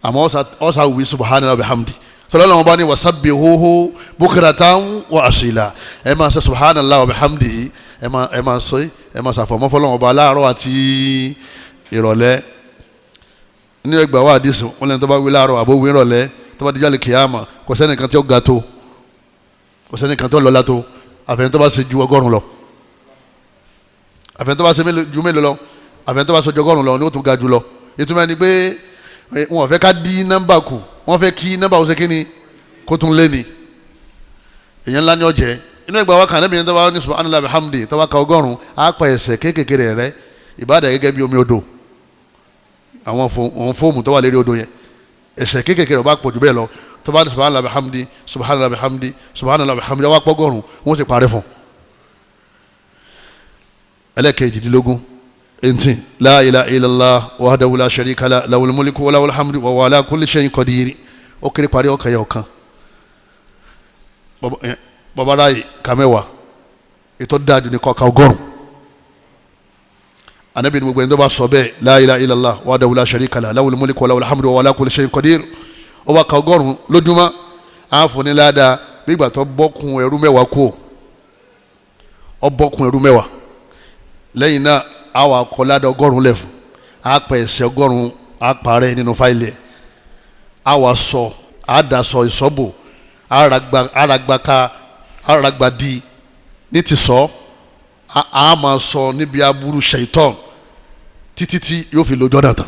àmọ́ ọ̀sà wí subhanallah wa bihamdi. Sọlọ́lọ́mọ bá ní wasabbihuhu bukratan wa asila, ẹ máa ṣe subhanallah wa bihamdi, ẹ máa sọ, ẹ máa ṣàfọ̀mọ́ fọlọ́mọ bá láàárọ̀ àti ìrọ̀lẹ́. Ní ẹgbàá wa àdìsùn wọn lẹ́nu tó bá wí láàárọ̀ àbó wí ìrọ̀lẹ́ tó bá dijọ́ àlè kìyàmà, kò sẹ́nìkan tí ó ga tó, kò sẹ́nìkan tí ó lọ́lá tó, àfẹ́ni tó bá ṣe ju 100 lọ, àfẹ́ni tó bá ṣe ju mélòó lọ, àfẹ́ni tó bá ṣe ju 100 lọ ni ó tún ga jù lọ. Ìtumọ̀ ẹni pé wọn fẹ́ ká dí nọ́mbà kù, wọ́n fẹ́ kí nọ́mbà ó ṣe kí ni kó tún lé ni. Èèyàn ńlá ni ó jẹ́. Inú ẹgbàá wa kàn lẹ́bi ní tó bá ní subhanallah bihamdi tó bá ka 100, á pa ẹ̀ṣẹ̀ kéékèèké rẹ̀ rẹ́, ìbáàdà gẹ́gẹ́ bí omi odò, àwọn fóòmù tó wà lérí odò yẹn, ẹ̀ṣẹ̀ kéékèèké rẹ̀ bá pọ̀ jù bẹ́ẹ̀ lọ. Tó bá ní subhanallah bihamdi subhanallah bihamdi subhanallah bihamdi wá pọ̀ 100, wọ́n sì parẹ́ fún. Ẹlẹ́kẹ̀ẹ́jìdínlógún 18, la ilaha illallah wahdahu la sharika lah lahul mulku wa lahul hamdu wa huwa ala kulli shay'in qadir. Ó kéré parí ọkàn yẹ ọ̀kan. Bàbá ráyè ká mẹ́wàá, ètò dáadu ní kọ́ka 100. Anabi ni gbogbo ẹni tó bá sọ bẹ́ẹ̀ la ilaha illallah wahdahu la sharika lahu lahul mulku wa lahul hamdu wa ala kulli shay'in qadir, ó wá ka 100 lójúmọ́, á fún ní ládàá bí ìgbà tó bọ́kun ẹrú 10 kú, ó bọ́kun ẹrú 10. Lẹ́yìn náà á wà kọ́ ládàá 100 lẹ́fún, á pẹ̀ ẹ̀sẹ̀ 100 á parẹ́ nínú fáìlì ẹ̀, á wà sọ á dà sọ ìsọ́bò á ragba di ní ti sọ, á máa sọ níbi aburú ṣèitán títí tí yóò fi lójọ́ dàtà.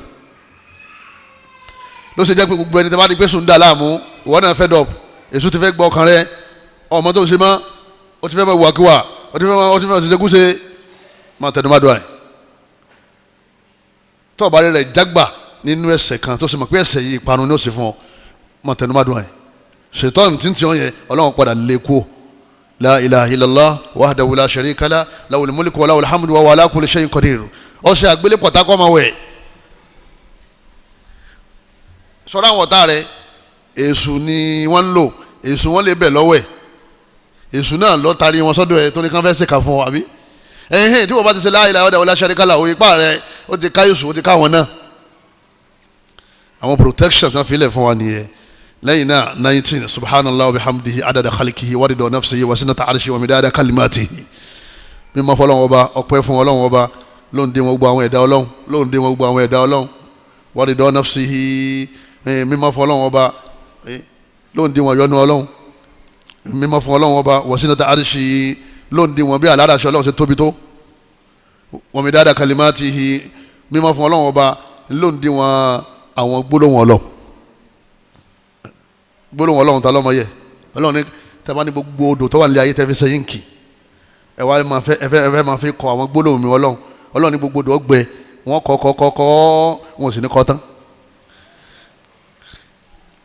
Ló ṣe jẹ́ pé gbogbo ẹni tí a bá di pé sùn dà láàmú, ìwọ náà fẹ́ dọ̀p, èso ti fẹ́ gbọ́ ọkàn rẹ, ọmọ tó ń ṣe mọ́, ó ti fẹ́ máa wàkíwà, ó ti fẹ́ máa ṣiṣẹ́kúṣe, máa tẹnu má dùn àì. Tó bá rẹ̀ jágbà nínú ẹ̀ṣẹ̀ kan tó ṣe mọ̀ pé ẹ̀ṣẹ̀ yìí ìparun ni ó ṣe fún ọ, máa tẹnu má dùn àì. Ṣètọ́n tí ń tiọ́ yẹn Ọlọ́run padà lé kú. La ilaha illallah wahdahu la sharika lah lahul mulku wa lahul hamdu wa huwa ala kulli shay'in qadir. Ọṣẹ àgbélépọ̀ tá kọ́ máa wẹ̀. Sọ̀rọ̀ àwọn ọ̀tá rẹ̀, èṣù ni wọ́n ń lò, èṣù wọ́n lè bẹ̀ lọ́wọ́ ẹ̀, èṣù náà lọ tarí wọn sọ́dọ̀ ẹ̀ tó ní kán fẹ́ ṣèkà fún ọ àbí ẹ̀hìn tí wọ́n bá ti ṣe la ilaha wahdahu la sharika lahu, ipá rẹ̀ ó ti ká èṣù, ó ti ká wọn náà. Àwọn protection tán fi lẹ̀ fún wa nìyẹn. Lẹ́yìn náà 19 subhanallah wa bihamdihi adada khalikihi wa rida nafsihi wa sinata arshihi wa midada kalimatihi. Mímọ́ fọlọ́wọn ọba, ọpẹ́ fún Ọlọ́run ọba, lóun dé wọn gbogbo àwọn ẹ̀dá Ọlọ́run, lóun dé wọn gbogbo àwọn ẹ̀dá Ọlọ́run, wa rida nafsihi, mímọ́ fún Ọlọ́run ọba, lóun dé wọn yọ́nú Ọlọ́run, mímọ́ fún Ọlọ́run ọba, wa sinata arshihi, lóun dé wọn bí alárasẹ Ọlọ́run ṣe tóbi tó, wa midada kalimatihi, mímọ́ fún Ọlọ́run ọba, lóun dé wọn àwọn gbólóhùn Ọlọ́run. Gbólóhùn Ọlọ́run ta lọ́mọ yẹ Ọlọ́run ní tẹ́bá ní gbogbo odò tó wà nílé ayé tẹ́ fi sẹ́yìn kì, ẹ wá máa fẹ́ ẹ fẹ́ máa fi kọ àwọn gbólóhùn mi Ọlọ́run. Ọlọ́run ní gbogbo odò ọgbẹ wọn kọ kọ kọ kọ wọn ò sì ní kọ tán.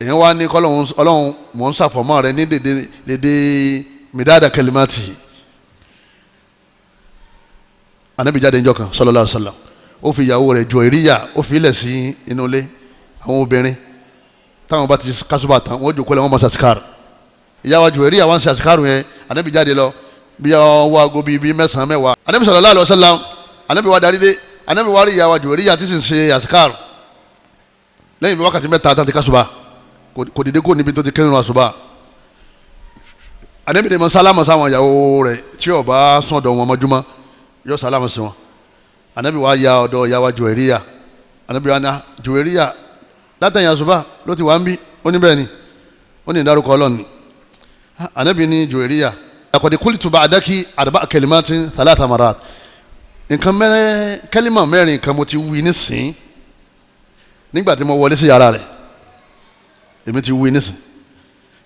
Èèyàn wá ní kọ́lọ́hún Ọlọ́run mò ń ṣàfọ̀mọ́ rẹ ní dèdè dèdè mìdáàdà kẹlímàtì. Ànábì jáde níjọ́ kan sallallahu alaihi wasallam, ó fi ìyàwó rẹ̀ Juwairiya, ó fi ilẹ̀ sí inú ilé. Àwọn obìnrin táwọn bá ti kásùbà tán wọ́n jòkó lẹ̀ wọ́n máa ṣàṣìkàrù. Ìyàwó Juwairiya wọ́n ń ṣàṣìkàrù yẹn. Ànábì jáde lọ bí ọwọ́ aago bíi 9 10. Ànábì sallallahu alaihi wasallam, Ànábì wa darí dé, Ànábì wa rí ìyàwó Juwairiya tí sì ń ṣe àṣìkàrù lẹ́yìn bí wákàtí 3 tán ti kásùbà, kò dìde kó níbi tó ti kírun àṣùbà. Ànábì ni mo sálámà sáwọn ìyàwó rẹ̀ tí ó bá sún ọ̀dọ̀ wọn mọ́júmọ́, yóò sálámà sí wọn. Ànábì wa ya ọ̀dọ̀ ìyàwó Juwairiya. Ànábì wa ní Juwairiya látẹ̀yìn àṣùbà ló ti wà ń bí, ó ní bẹ́ẹ̀ ni, ó ní ìdárúkọ Ọlọ́run ni. Ànábì ní Juwairiya laqad qultu ba'daki arba'a kalimatin thalatha marat, nǹkan mẹ́rin kẹ́límà mẹ́rin kan mo ti wí nísìn nígbà tí mo wọlé sí yàrá rẹ̀, èmi ti wí nísìn,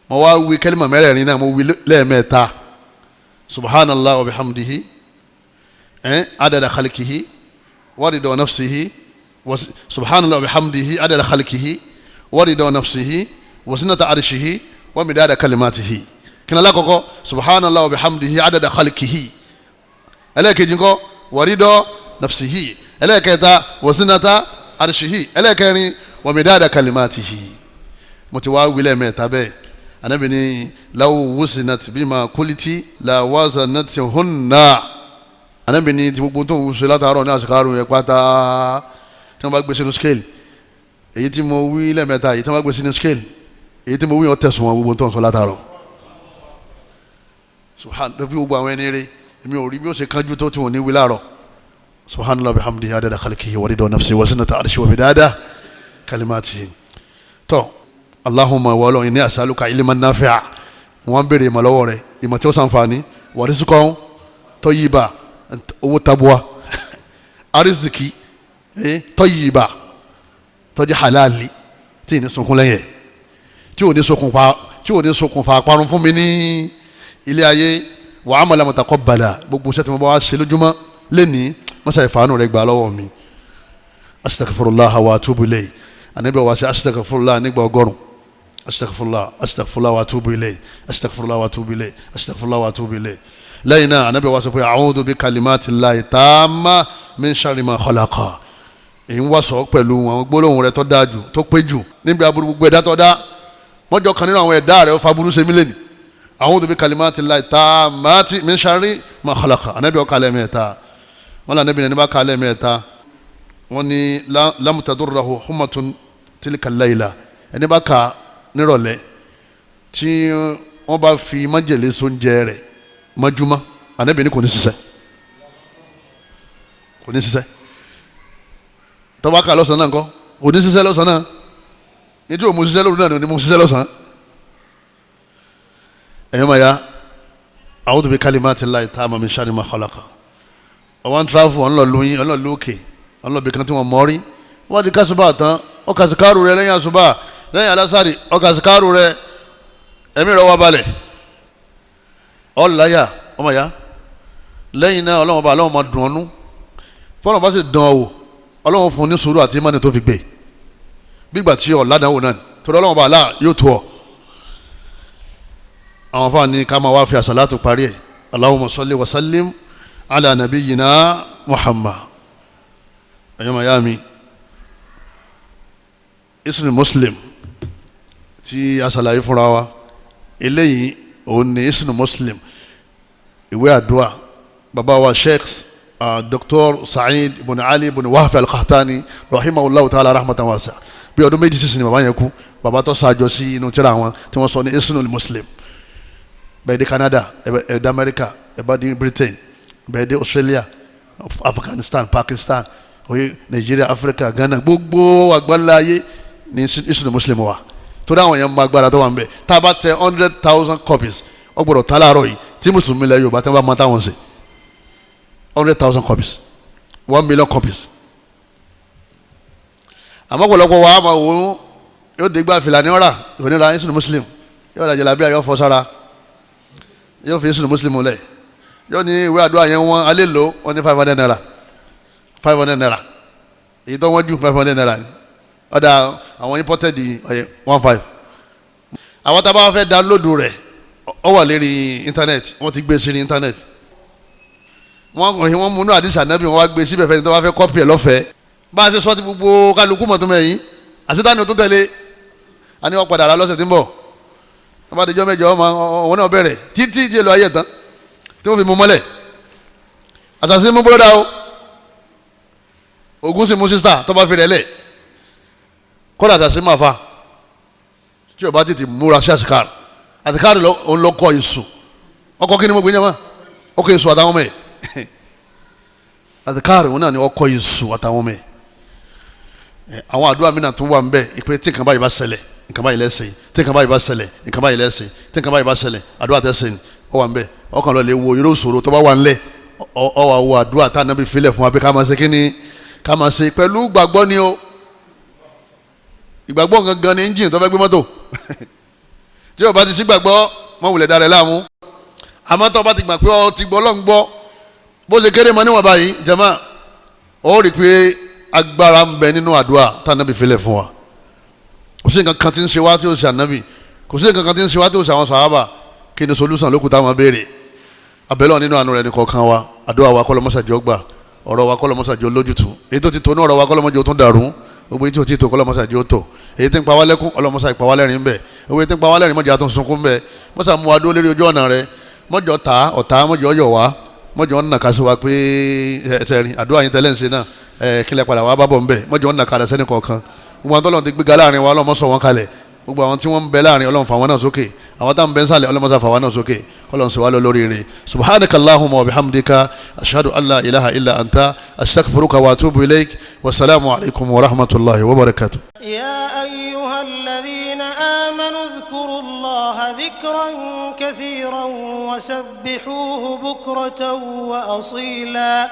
mo wá wí kẹ́límà mẹ́rẹ̀ẹ̀rin náà mo wí lẹ́ẹ̀mẹ́ta, subhanallah wa bihamdihi adada khalikihi wa rida nafsihi, subhanallah wa bihamdihi adada khalikihi wa rida nafsihi wa zinata arshihi wa midada kalimatihi. Kí ni alákọ̀ọ́kọ́? Subhanallah wa bihamdihi adada khalikihi. Ẹlẹ́ẹ̀kejì ńkọ́? Wa rida nafsihi. Ẹlẹ́ẹ̀kẹta wa zinata arshihi. Ẹlẹ́ẹ̀kẹrin wa midada kalimatihi. Mo ti wá wílẹ̀ mẹ́ta bẹ́ẹ̀. Ànábì ní law wusinat bima kuliti la wazanatihunna. Ànábì ní ti gbogbo tó ń ṣe látàárọ̀ ní àsìkárù yẹn pátá tí wọ́n bá gbé sínú scale, èyí tí mo wí lẹ́ẹ̀mẹ́ta, èyí tí wọ́n bá gbé sínú scale, èyí tí mo wí yẹn tẹ̀sùn wọn gbogbo tó ń sọ látàárọ̀. Subhan bí gbogbo àwọn ẹni rẹ èmi ò rí bí ó ṣe kánjú tó tí wọn ní wí láàárọ̀. Subhanallah bihamdihi adada khalqihi wa rida nafsihi wa zinata arshihi wa midada kalimatihi. Tọ́ Allahumma wa Ọlọ́run inni as'aluka ilman nafi'a, wọ́n béèrè ìmọ̀ lọ́wọ́ rẹ̀, ìmọ̀ tí ó ṣàǹfààní, wa rizqan tayyiba, owó tabua, arizikì tayyiba tó jẹ́ halali tí ì ní sunkún lẹ́yìn, tí ò ní ṣokùnfà parun fún mi ní ilé ayé, wa amalan mutaqabbala, gbogbo iṣẹ́ tí mo bá wá ṣe lójúmọ́ lẹ́ni mọ́sá ìfàánù rẹ̀ gbà lọ́wọ́ mi. Astaghfirullah wa atubu ilayhi. Ànábì wa ṣe astaghfirullah nígbà 100. Astaghfirullah astaghfirullah wa atubu ilayhi, astaghfirullah wa atubu ilayhi, astaghfirullah wa atubu ilayhi. Lẹ́yìn náà Ànábì wa sọ pé a'udhu bi kalimatillahi tamma min sharri ma khalaqa. Èyí ń wá sọ pẹ̀lú àwọn gbólóhùn rẹ̀ tó dáa jù tó pé jù níbi aburú gbogbo ẹ̀dá tó dá, mọ́jọ kan nínú àwọn ẹ̀dá rẹ̀ ó fa burú ṣe mí lẹ́nu. A'udhu bi kalimatillahi tammati min sharri ma khalaqa. Ànábì ọkà lẹ́mẹ̀ẹ́ta. Wọ́n là níbi ní bá ka lẹ́ẹ̀mẹ́ta, wọ́n ní lam tadurruhu hummatun tilka layla, ẹni bá ka nírọ̀lẹ́ tí wọ́n bá fi májèlé sóúnjẹ rẹ̀ mọ́júmọ́, Ànábì ní kò ní ṣiṣẹ́, kò ní ṣiṣẹ́. Tó bá ka lọ́sàn-án náà ńkọ́, kò ní ṣiṣẹ́ lọ́sàn-án náà. Nítorí òun ṣiṣẹ́ lóru náà ni mo ṣiṣẹ́ lọ́sàn-án. Ẹ̀yọ́ máa ya a'udhu bi kalimatillahi tammati min sharri ma khalaqa. Àwọn tíráfù ọ̀n lọ lóyún, ọ̀n lọ lókè, ọ̀n lọ bìkan tí wọ́n mọ́ rí. Wọ́n ti kásùbà tán, ó kàsíkárù rẹ lẹ́yìn àsùbà, lẹ́yìn alásàrì, ó kàsíkárù rẹ, ẹ̀mí rẹ wá balẹ̀. Ọ̀láyà ọmọ ya lẹ́yìn náà ọlọ́wọ́n bá ọlọ́wọ́n máa dùn ọ́nú. Fọlọ́n bá sì dán ọ wò, ọlọ́wọ́n fún ní sùúrù àti ìmánì tó fi gbé. Bígbà tí ọ̀làdánwò náà torí ọlọ́wọ́n bá àlá yóò tó ọ. Àwọn afáàní ká máa wá fi àsàlátù parí ẹ̀. Allahumma salli wa sallim ala nabiyyina Muhammad. Ẹ̀yọ́ mayami isnu Muslim tí a ṣàlàyé fúnra wa eléyìí òun ni isnu Muslim, ìwé àdúrà bàbá wa Sheikh Dr. Sa'id ibn Ali ibn Wahf al-Qahtani rahimahullahu ta'ala rahmatan wasi'a. Bí ọdún méjì sísìn ni bàbá yẹn kú, bàbá tó ṣàjọ sí inú tírà wọn tí wọ́n sọ ní isnu Muslim. Bẹ́ẹ̀ dé Canada, ẹ̀ dé America, ẹ̀ bá dé Britain, bẹ́ẹ̀ dé Australia, Afghanistan, Pakistan, oye Nigeria, Africa, Ghana, gbogbo àgbáńlá ayé ní isnu Muslim wa. Torí àwọn yẹn mọ agbára tó wà ń bẹ. Tá a bá tẹ 100,000 copies, ó gbọ́dọ̀ tá láàárọ̀ yìí tí mùsùlùmí ilẹ̀ Yorùbá tí wọ́n bá mọ táwọn ṣe 100,000 copies, 1 million copies. Àmọ́ ọ̀pọ̀lọpọ̀ wa máa wò ó, yóò dé gbà fìlà ní ọ̀rà ìfòníra isnu Muslim, yóò rà jàlábíà, yóò fọ́ sára, yóò fi isnu Muslim lẹ̀, yóò ní ìwé àdúrà yẹn wọ́n alẹ́ lò wọ́n ní 500 naira, 500 naira, èyí tó wọ́n jù 500 naira ni. Ọ̀dà àwọn imported ọ̀yẹ́ 15. Àwọn tá a bá fẹ́ download rẹ̀ ó wà lérí internet, wọ́n ti gbé sí ní internet. Wọ́n múnú àdìsá nábì wọ́n wá gbé síbẹ̀ fẹ́ni tó bá fẹ́ kọ́pì ẹ̀ lọ́fẹ̀ẹ́. Bá a ṣe sọ ti gbogbo kálukú mọ̀tún mẹ́yìn àṣetánì tó tẹ̀lé a ní wọ́n padà rà lọ́sẹ̀ tí ń bọ̀. Wọ́n bá dijọ́ mẹ́jọ ọmọ òun náà bẹ̀rẹ̀ títí di èlò ayé tán tí wọ́n fi mú mọ́lẹ̀. Àṣàṣe mú bọ́dà o, ogun sì mú sísítà tó bá fi rẹ̀ lẹ̀. Kọ́dà àṣàṣe máa fa tí o bá tètè múra sí àṣìkárì. Àṣìkárì òun lọ kọ èso ọkọ kí ni mo gbé yẹn mọ́ ọkọ èso àtàwọn ọmọ ẹ̀. Àṣìkárì òun náà ni ọkọ èso àtàwọn ọmọ ẹ̀. Àwọn àdúrà mi náà tún wà ń bẹ ìpè tí nǹkan báyìí bá ṣẹlẹ̀ nǹkan báyìí lẹ́sìn, tí nǹkan báyìí bá ṣẹlẹ̀ nǹkan báyìí lẹ́sìn, tí nǹkan báyìí bá ṣẹlẹ̀ àdúrà tẹ̀sìn ọ wà ń bẹ. Ọkàn lọ lè wo irú ìṣòro tó bá wà ńlẹ̀, ọ wà wo àdúrà tá ànábì filẹ̀ fún wa pé ká máa ṣe kí ni ká máa ṣe pẹ̀lú gbàgbọ́ ni o. Ìgbàgbọ́ gangan ni engine tó fẹ́ gbé mọ́tò. Tí o bá ti sí gbàgbọ́ mọ́ wulẹ̀ darẹ̀ láàmú. Àmọ́ tó o bá ti gbà pé ọ ti gbọ́ Ọlọ́run gbọ́, bó ṣe kéré mọ́ níwọ̀n báyìí jàmá, ó rí i pé agbára ń bẹ nínú àdúrà tá ànábì filẹ̀ fún wa. Kò sí nǹkan kan tí ń ṣe wá tí ó ṣe ànábì, kò sí nǹkan kan tí ń ṣe wá tí ó ṣe àwọn sàhábà. Kí ni solution lókun táwọn béèrè? Abẹ́lẹ́ nínú àánú rẹ̀ nìkọ̀ọ̀kan wa, àdúrà wa kọ́lọ́mọ́sàjọ́ gbà, ọ̀rọ̀ wa kọ́lọ́mọ́sàjọ́ lójútu, èyí tó ti tó ní ọ̀rọ̀ wa kọ́lọ́mọ́jọ́ tún dàrú, gbogbo èyí tí o ti tó kọ́lọ́mọ́sàjọ́ tó, èyí tí ń pa wá lẹ́kún ọlọ́mọ́sà ìpa wá lẹ́rìn bẹ́ẹ̀, gbogbo èyí tí ń pa wá lẹ́rìn mọ́jọ́ àtún sunkún bẹ́ẹ̀, mọ́sà mú wa dúró lérí ojú ọ̀nà rẹ̀, mọ́jọ́ ta ọ̀tá mọ́jọ́ yọ̀ wá, mọ́jọ́ ń nàka sí wa pé ẹsẹ̀ rìn àdúrà yín tẹ́lẹ̀ ń ṣe náà ẹ̀ kílẹ̀ padà wá bá bọ̀ ń bẹ̀, mọ́jọ́ ń nàka rẹ̀ sẹ́ni kọ̀ọ̀kan. Gbogbo àwọn tọ́lọ́run ti gbéga láàrin wa ọlọ́mọ sọ wọn kalẹ̀, gbogbo àwọn tí wọ́n ń bẹ láàrin ọlọ́run fà wọ́n náà sókè, àwọn táwọn bẹ ń sàlẹ̀ ọlọ́mọ sà fà wọ́n náà sókè, kọ́lọ́n sì wá lọ lórí rẹ̀. Subhanaka allahumma wa bihamdika ashhadu an la ilaha illa anta astaghfiruka wa atubu ilayk wa salaamu alaykum wa rahmatulahi wa barakatuh. يا أيها الذين آمنوا اذكروا الله ذكرا كثيرا وسبحوه بكرة وأصيلا.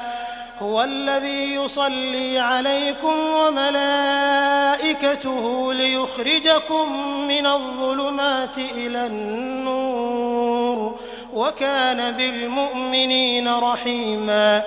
هو الذي يصلي عليكم وملائكته ليخرجكم من الظلمات إلى النور وكان بالمؤمنين رحيما.